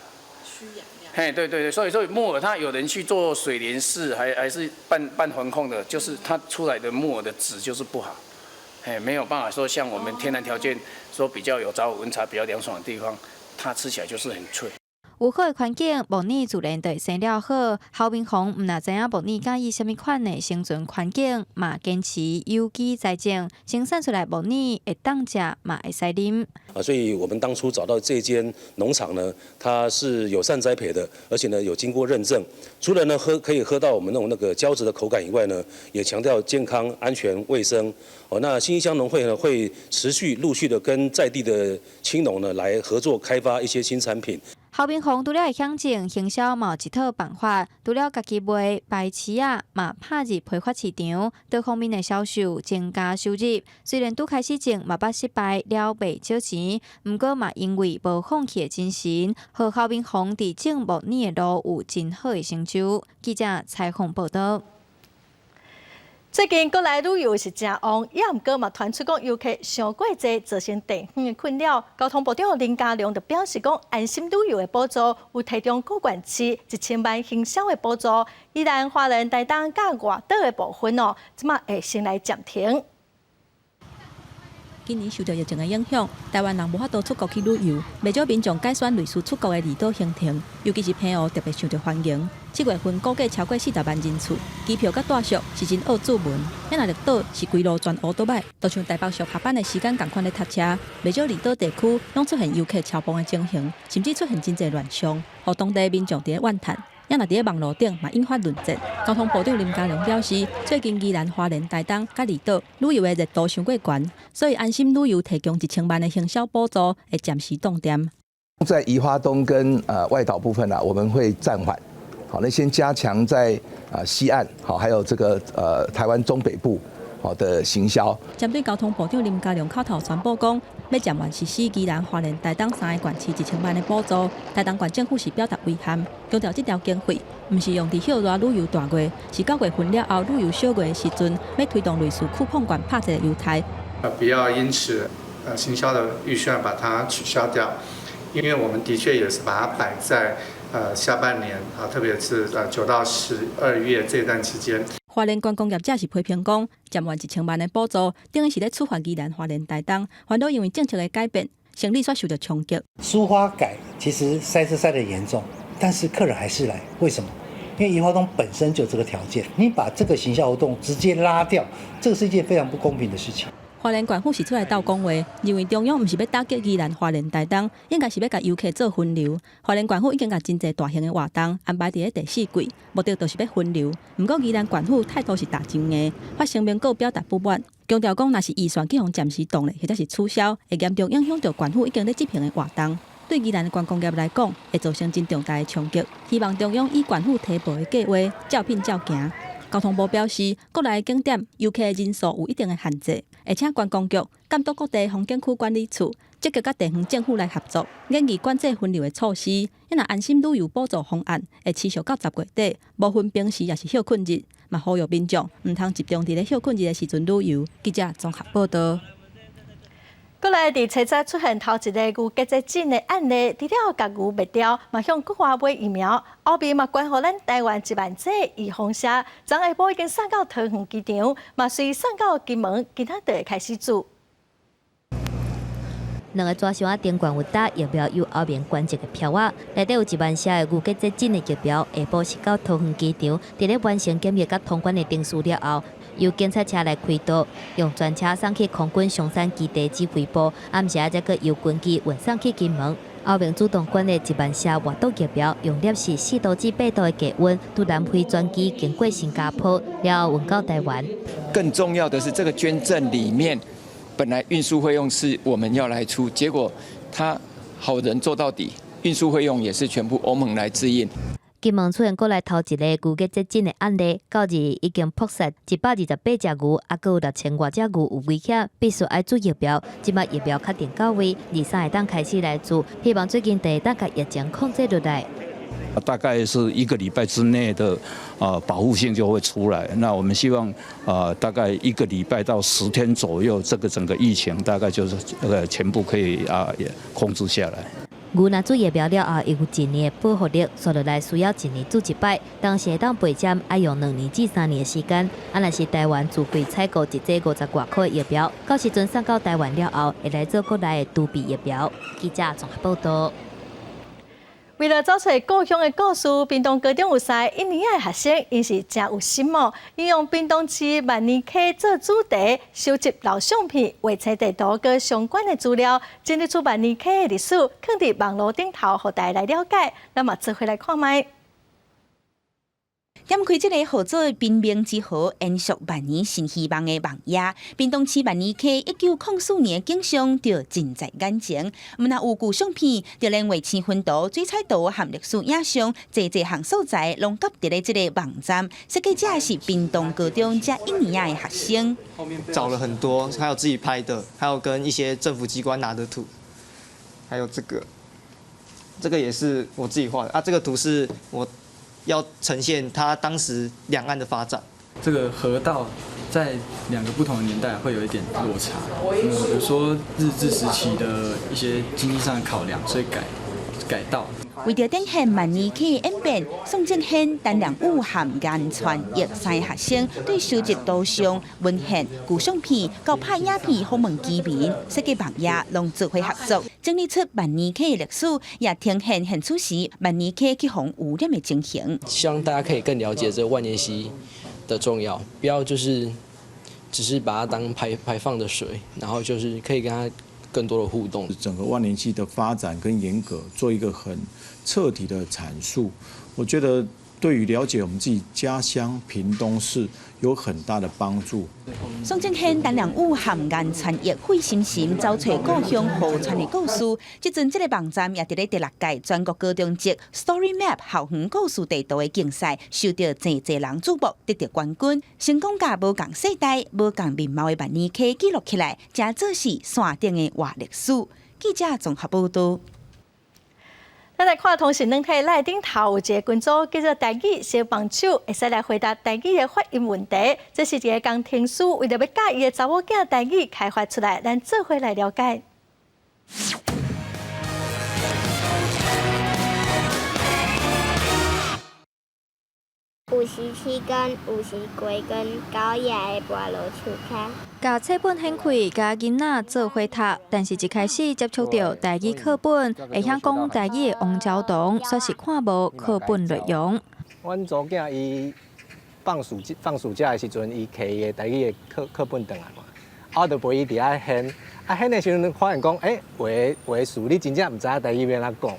需氧量。嘿，對對對，所以木耳它有人去做水簾式，還是半環控的，就是它出來的木耳的質就是不好，嘿，沒有辦法說像我們天然條件說比較有早午溫差比較涼爽的地方，它吃起來就是很脆。有好的環境，木耳自然就會生了好。侯明宏毋但知影木耳佮意啥物款的生存環境，嘛堅持有機栽種，生產出來木耳會當食，嘛會使啉。啊，所以我們當初找到這間農場呢，它是友善栽培的，而且呢有經過認證。除了呢喝可以喝到我們那種那個膠質的口感以外呢，也強調健康、安全、衛生。哦，那新義鄉農會呢會持續陸續的跟在地的青農呢來合作開發一些新產品。侯明宏除了會曉種，行銷嘛有一套辦法。除了家己賣白刺仔，嘛拍入批發市場，多方面的銷售增加收入。雖然拄開始種嘛捌失敗了袂少錢，毋過嘛因為無放棄的精神，予侯明宏佇種木耳的路有真好的成就。記者採訪報道。最近國內旅遊是誠旺，也毋過嘛傳出講遊客傷過濟，造成地方的困擾。交通部長林佳龍就表示講，安心旅遊的補助有提供各縣市1000萬行銷的補助，宜蘭花蓮、台東佮外島的部分哦，這馬會先來暫停。今年受著疫情的影響，台灣人無法度出國去旅遊，袂少民眾改選類似出國的離島行程，尤其是澎湖特別受著歡迎。7月份估計超過40萬人次，機票佮住宿是真惡注文。遐若綠島是規路全烏倒擺，就像台北上下班的時間仝款咧塞車，袂少離島地區攏出現遊客超磅的情形，甚至出現真濟亂象，予當地民眾佇咧怨嘆。也若佇咧網路頂嘛引發論戰。交通部長林佳龍表示，最近宜蘭、花蓮、台東佮離島旅遊的熱度傷過懸，所以安心旅遊提供1000萬的行銷補助會暫時凍定。在宜花東跟外島部分啊，我們會暫緩。好，那先加強在西岸，好，還有這個台灣中北部好的行銷。針對交通部長林佳龍口頭宣布講，欲暫緩實施宜蘭、花蓮、台東三个縣市1000萬的補助，台東縣政府是表達遺憾，強調這條經費毋是用佇歇熱旅遊大月，是9月份了後旅遊小月的時陣，欲推動類似쿠폰券拍折的優待。不要因此行銷的預算把它取消掉，因為我們的確也是把它擺在下半年啊，特別是9到12月這段期間。花蓮觀光業者是批評講，暫緩1000萬的補助，等於是咧處罰宜蘭、花蓮、台東，反倒因為政策的改變，生意煞受著衝擊。蘇花改其實塞車塞得嚴重，但是客人還是來，為什麼？因為宜花東本身就有這個條件，你把這個行銷活動直接拉掉，這個是一件非常不公平的事情。花蓮縣府是出來鬥講話，認為中央毋是欲打擊宜蘭、花蓮、台東，應該是欲共遊客做分流。花蓮縣府已經共真濟大型的活動安排佇咧第四季，目的就是欲分流。毋過宜蘭縣府態度是踏真硬，發聲明閣表達不滿，強調講若是預算去予暫時凍咧，或者是取消，會嚴重影響著縣府已經咧執行的活動。對宜蘭的觀光業來講，會造成真重大的衝擊。希望中央以縣府提報的計畫，照品照行。交通部表示，國內的景點遊客人數有一定的限制，而且觀光局監督各地風景區管理處積極佮地方政府來合作，研擬管制分流的措施。若安心旅遊補助方案會持續到10月底，無分平時抑是歇睏日，嘛呼籲民眾毋通集中佇咧歇睏日的時陣旅遊。記者綜合報道。閣來佇車站出現頭一个牛結節疹的案例，除了共牛滅掉，嘛向國外買疫苗，後面嘛捐予咱台灣1萬劑預防射，昨下晡已經送到桃園機場，嘛隨送到金門，今仔就會開始注。兩个紙箱仔頂懸有打疫苗由歐盟捐贈的票仔，內底有1萬劑的牛結節疹的疫苗，下晡是到桃園機場，佇咧完成檢疫佮通關的程序了後，由警察車來開道，用專車送去空軍松山基地指揮部，暗時仔才閣由軍機運送去金門。歐盟主動捐的1萬劑活毒疫苗，用攝氏4度至8度的低溫，拄南非轉機經過新加坡，了後運到台灣。更重要的是，這個捐贈裡面，本來運輸費用是我們要來出，結果他好人做到底，運輸費用也是全部歐盟來支應。金門出現閣來頭一个牛結節疹的案例，到日已經撲殺128隻牛，猶閣有6000外隻牛有危險，必須愛注疫苗。這擺疫苗確定到位，23會當開始來注，希望最近就會當共疫情控制落來。大概是一個禮拜之內的保護性就會出來。那我們希望大概一個禮拜到10天左右，這個整個疫情大概就是全部可以也控制下來。牛若注疫苗了後，會有一年的保護力，紲落來需要一年注一擺，當時會當備針愛用2年至3年的時間。啊，若是台灣自費採購一劑50外箍的疫苗，到時陣送到台灣了後，會來做國內的儲備疫苗。記者綜合報道。為了找出故鄉的故事，屏東高中有三个一年的學生，𪜶是誠有心哦，𪜶用屏東市萬年溪做主題，收集老相片、衛星地圖佮相關的資料，整理出萬年溪的歷史，囥佇網路頂頭，予大家來了解。咱嘛做伙來看覓。點開這個號做屏明之河，延續萬年新希望的網頁，屏東市萬年溪1904年景象就盡在眼前。毋但有舊相片，就連衛星雲圖、水彩圖和歷史影像，濟濟項素材攏夾佇咧這个網站。設計者是屏東高中這一年的學生。找了很多，還有自己拍的，還有跟一些政府機關拿的圖，還有這個，這個也是我自己畫的啊。這個圖是我要呈現它當時兩岸的發展。這個河道在兩個不同的年代會有一點落差，比如說日治時期的一些經濟上的考量，所以改道。為著展現萬年溪的演變，宋正憲、陳良宇和顏傳玉三个學生對收集圖像、文獻、舊相片到拍影片訪問居民，設計網頁，攏做伙合作，整理出萬年溪的歷史，也呈現現此時萬年溪去予污染的情形。希望大家可以更了解這個萬年溪的重要，不要就是只是把它當排放的水，然後就是可以跟它更多的互動。整個萬年溪的發展跟沿革做一個很徹底的闡述，我覺得對於了解我們自己家鄉屏東市有很大的幫助。宋正憲、陳良宇和顏傳玉費心心找揣故鄉河川的故事，這陣這个網站也佇咧第六屆全國高中級 Story Map 校園故事地圖的競賽，受到濟濟人矚目，得著冠軍，成功共無仝世代、無仝面貌的萬年溪記錄起來，成做是山頂的活歷史。記者綜合報道。咱來看通訊軟體內頂頭有一个群組叫做台語小幫手，會使來回答台語的發音問題。這是一个工程師為著欲教伊的查某囝台語開發出來，咱做伙來了解。57根、58根高雅的跋落樹跤。共冊本掀開，共囡仔做伙讀，但是一開始接觸著台語課本，會曉講台語的王昭東，煞是看無課本內容。阮查某囝伊放暑假的時陣，伊提伊的台語的課本轉來嘛，我就陪伊佇遐掀，啊掀的時陣發現講，欸，有的有的詞你真正毋知影台語欲按怎講，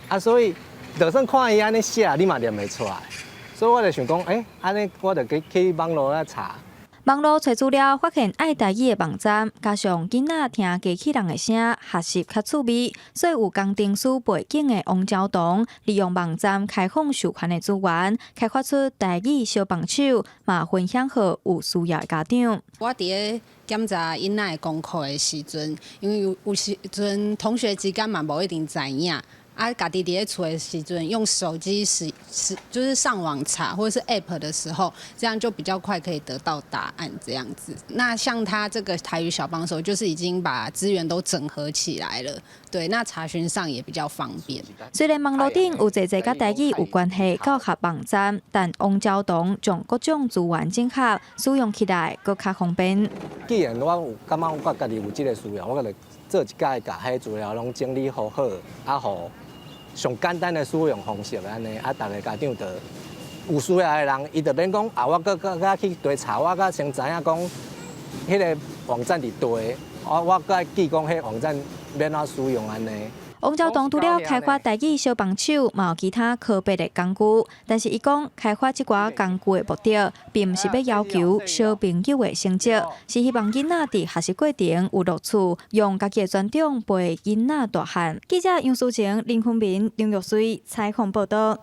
啊所以就算看伊按呢寫，你嘛念袂出來，所以我就想講，欸，按呢我就去去網路遐查。網路揣資料，發現愛台語的網站，加上囡仔聽機器人的聲，學習較趣味，所以有工程師背景的王昭東，利用網站開放授權的資源，開發出台語小幫手，嘛分享予有需要的家長。我佇咧檢查囡仔的功課的時陣，因為有有時陣同學之間嘛無一定知影。啊，家己佇咧厝的時陣，用手機使使就是上網查或者是 App 的時候，這樣就比較快可以得到答案。這樣子，那像他這個台語小幫手，就是已經把資源都整合起來了。對，那查詢上也比較方便。雖然網路頂有濟濟佮台語有關係教學網站，但王昭東將各種資源整合，使用起來閣較方便。既然我有感覺我家己有這個需要，我就做一擺共彼資料攏整理好好，啊，予上簡單的使用方式按呢，啊，逐个家長就有需要的人，伊就免講啊，我閣閣閣去對查，我閣先知影講，彼个網站佇佗，我我閣愛記講彼網站欲按怎使用按呢。王昭東除了開發台語小幫手，嘛有其他科別的工具。但是伊講開發這寡工具的目的，並毋是欲要求小朋友的成績，是希望囡仔佇學習過程有樂趣，用家己的專長陪囡仔大漢。記者楊淑晴、林坤明、張玉水採訪報導。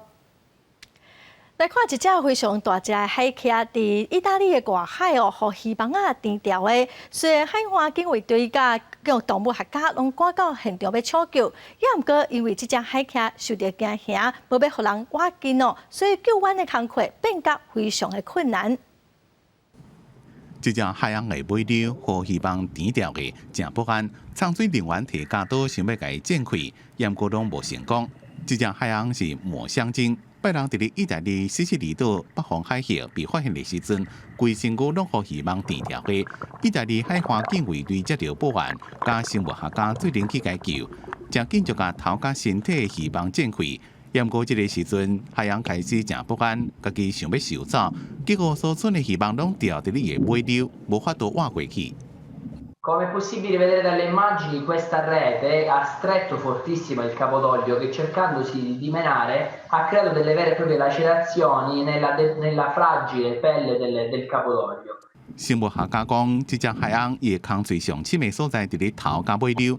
來看一隻非常大隻的海鰭，佇意大利的外海哦，予魚網仔纏牢的。雖然海岸警衛隊佮動物學家攏趕到現場欲搶救，也毋過因為這隻海鰭受著驚嚇，無欲予人倚近哦，所以救援的工課變甲非常的困難。這隻海鰪的尾溜予魚網纏牢的，誠不安。潛水人員提鉸刀想欲共伊剪開，毋過攏無成功。這隻海鰪是抹香鯨。拜六佇咧意大利西西里島北方海域被發現的時陣，規身軀攏予魚網纏牢的。意大利海岸警衛隊接著報案，佮生物學家做陣去共救，誠緊就共頭佮身體的魚網剪開。毋過這个時陣，海鰪開始誠不安，家己想欲游走，結果所剩的魚網攏牢佇咧伊的尾溜，無法度倚過去。 Come è possibile vedere dalle immagini, questa rete ha stretto fortissimo il capodoglio che, cercandosi di dimenare, ha creato delle vere e proprie lacerazioni nella fragile pelle del capodoglio. 生物學家講，這隻海鰪伊的空喙上深的所在佇咧頭佮尾溜，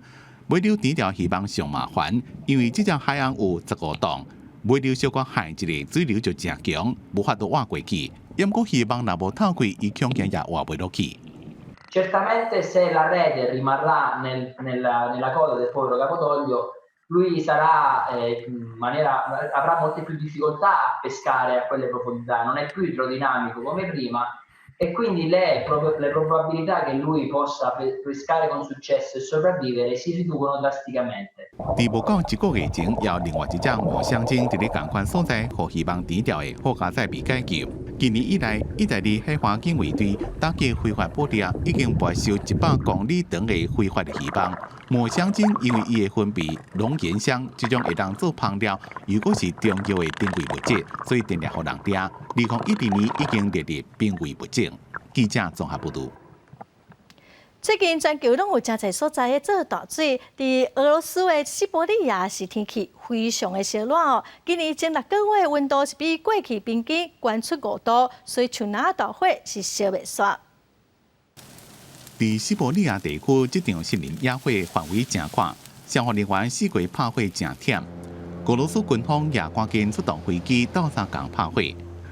尾溜纏牢魚網上麻煩，因為這隻海鰪有15磅，尾溜小可害一下，水流就誠強，無法度倚過去。毋過魚網若無透開，伊恐驚也活袂落去。 Certamente se la rete rimarrà nella coda del povero capodoglio, lui sarà, in maniera, avrà molte più difficoltà a pescare a quelle profondità, non è più idrodinamico come prima e quindi le probabilità che lui possa pescare con successo e sopravvivere si riducono drasticamente. 佇無夠一個月前，有另外一隻抹香鯨佇咧仝款所在，予魚網纏牢的，好佳哉被解救。今年以來，意大利海岸警衛隊打擊非法捕獵，已經沒收100公里長的非法的漁網。抹香鯨因為伊的分泌龍涎香，這種會當做香料，又閣是重要的珍貴物質，所以定定予人掠。2012年已經列入瀕危物種。記者綜合報導。最近全球攏有誠濟所在咧做大水，佇俄羅斯的西伯利亞是天氣非常的燒熱哦。今年前6個月溫度是比過去平均懸出5度，所以樹林大火是燒袂煞。佇西伯利亞地區，這場森林野火範圍誠闊，消防人員四界拍火誠忝。俄羅斯軍方也趕緊出動飛機鬥相共拍火。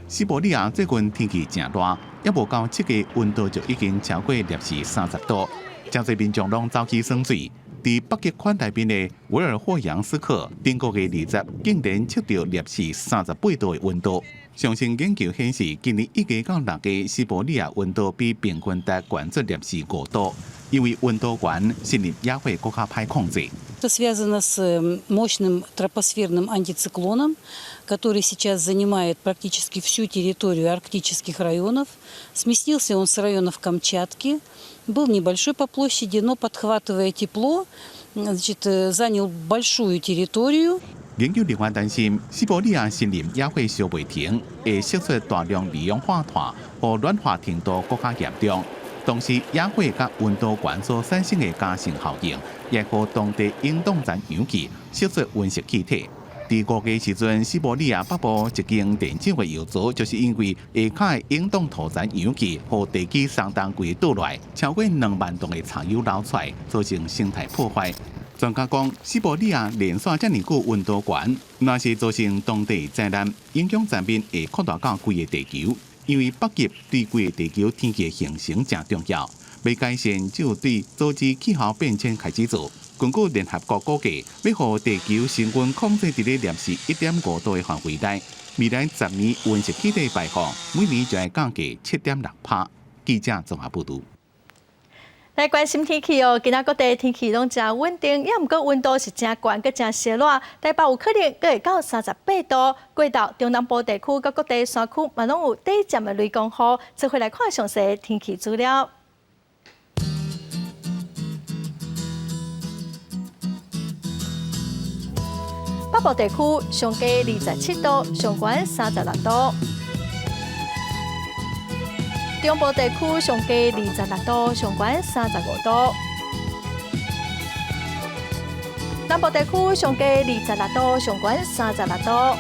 西伯利亞最近天氣誠熱，猶無夠7月溫度就已經超過攝氏30度，誠濟民眾攏走去耍水。佇北極圈內面的維爾霍揚斯克，頂個月20竟然測著攝氏38度的溫度。上新研究顯示，今年1月到6月，西伯利亞溫度比平均值懸出攝氏5度，因為溫度懸，森林野火閣較歹控制。 Это связано с мощным тропосферным антициклоном, который сейчас занимает практически всю территорию арктических районов. Сместился он с районов Камчатки, был небольшой по площади, но, подхватывая тепло, значит, занял большую территорию. 研究人員擔心，西伯利亞森林野火燒袂停，會釋出大量二氧化碳，予暖化程度閣較嚴重。同時野火佮溫度懸所產生的加成效應，也予當地永凍層揚起，釋出溫室氣體。佇五月時陣，西伯利亞北部一間電廠的油槽，就是因為下跤的永凍塗層揚起，予地基鬆動規倒落來，超過2萬噸的柴油流出來，造成生態破壞。專家講，西伯利亞連續遮爾久溫度懸，若是造成當地災難，影響層面會擴大到規个地球。因為北極對規个地球天氣的形成誠重要，欲改善就對阻止氣候變遷開始做。根據聯合國估計，欲予地球升溫控制佇咧攝氏1.5度的範圍內，未來10年溫室氣體排放每年就會降低7.6%。記者綜合報導。來關心天氣哦，今仔各地天氣攏誠穩定，也毋過溫度是誠懸，閣誠燒熱，台北有可能閣會到38度。過晝中南部地區佮各地山區嘛攏有短暫的雷公雨。做伙來看詳細天氣資料。北部地區上低27度，上懸36度。中部地區上低26度，上懸35度。南部地區上低26度，上懸36度。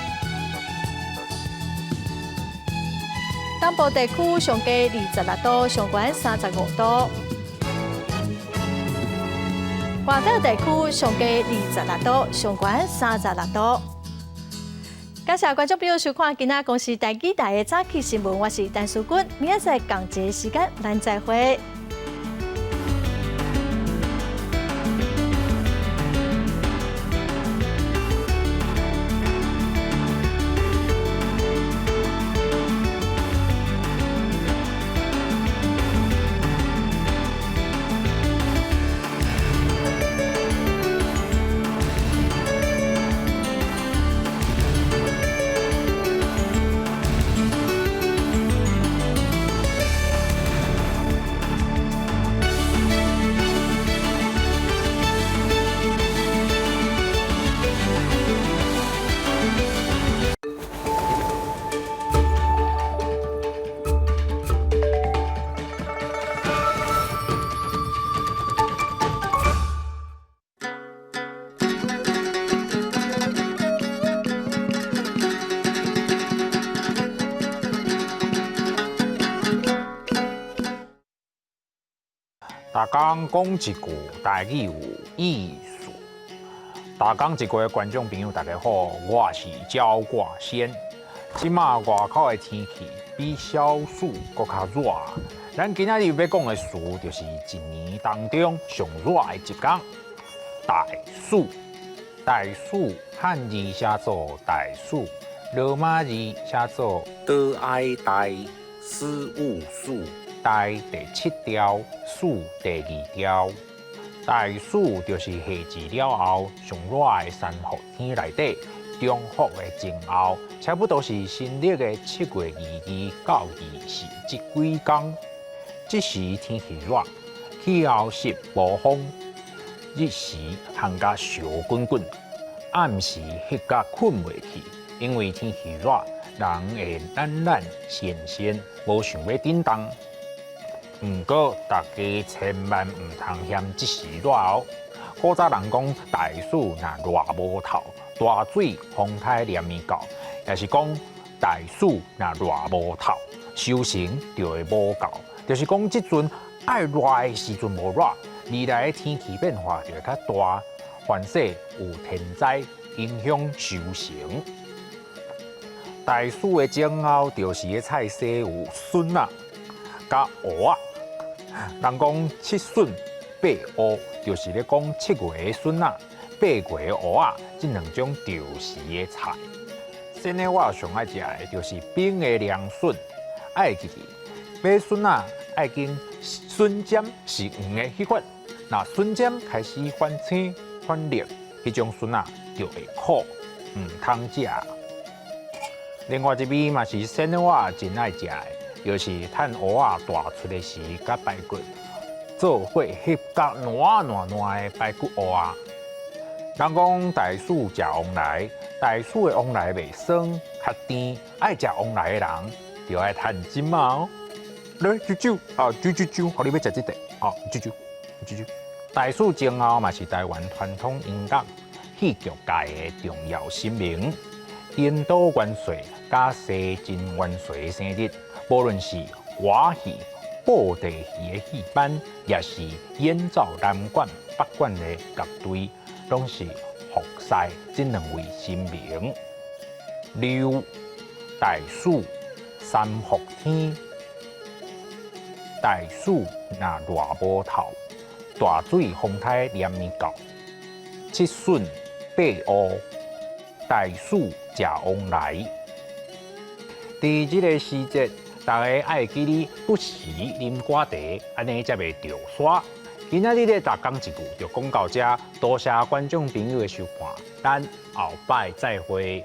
東部地區上低26度，上懸35度。外島地區上低26度，上懸36度。感謝觀眾朋友收看今仔公視台語台的早起新聞，我是陳淑君，明仔載仝一个時間，咱再會。逐工講一句台語有意思。逐工一句的觀眾朋友，大家好，我是焦掛仙。這馬外口的天氣比小暑閣較熱。咱今仔日欲講的詞，就是一年當中上熱的一工——大暑。大暑漢字寫做大暑，羅馬字寫做多愛大四五暑。大第七條，暑第二條。大暑就是夏至了後上熱的三伏天內底，中伏的前後，差不多是新曆的7月22到24這幾工。這時天氣熱，氣候濕無風，日時烘甲燒滾滾，暗時翕甲睏袂去，因為天氣熱，人會懶懶閒閒，無想欲振動。毋過，大家千萬毋通嫌這時熱哦。古早人講大暑若熱無透，大水風颱連綿到，也是講大暑若熱無透，收成就會無夠。就是講這陣愛熱的時陣無熱，未來的天氣變化就會較大，凡勢有天災影響收成。大暑的前後，就是个菜色有筍仔、佮芋仔。人講七筍八芋，就是咧講7月的筍仔、8月的芋仔，這兩種著時的菜。先呢，我上愛食的就是冰的涼筍，愛記得買筍仔愛揀筍尖是黃的彼款，若筍尖開始反青反綠，彼種筍仔就會苦，毋通食。另外一味嘛是先呢，我真愛食的。就是趁芋仔大出的時，佮排骨做伙翕甲爛爛爛的排骨芋仔。人講大暑食旺來，大暑的旺來袂酸，較甜。愛食旺來的人，就愛趁這馬哦。來啾啾啊，啾啾啾，予你欲食這塊，哦，啾啾啾啾。大禹前後嘛是台灣傳統音樂戲劇界的重要神明，顛倒元帥佮西晉元帥的生日，無論是歌戲、布袋戲的戲班，抑是演奏南管、北管的樂隊，攏是服侍這兩位神明。六大禹三伏天，大禹若熱無透，大水風颱連綿到，七筍八烏，大禹食旺來。佇這个時節，大家愛記得不時啉寡茶，按呢才袂著沙。今仔日的逐工一句就講到遮，多謝觀眾朋友的收看，咱後擺再會。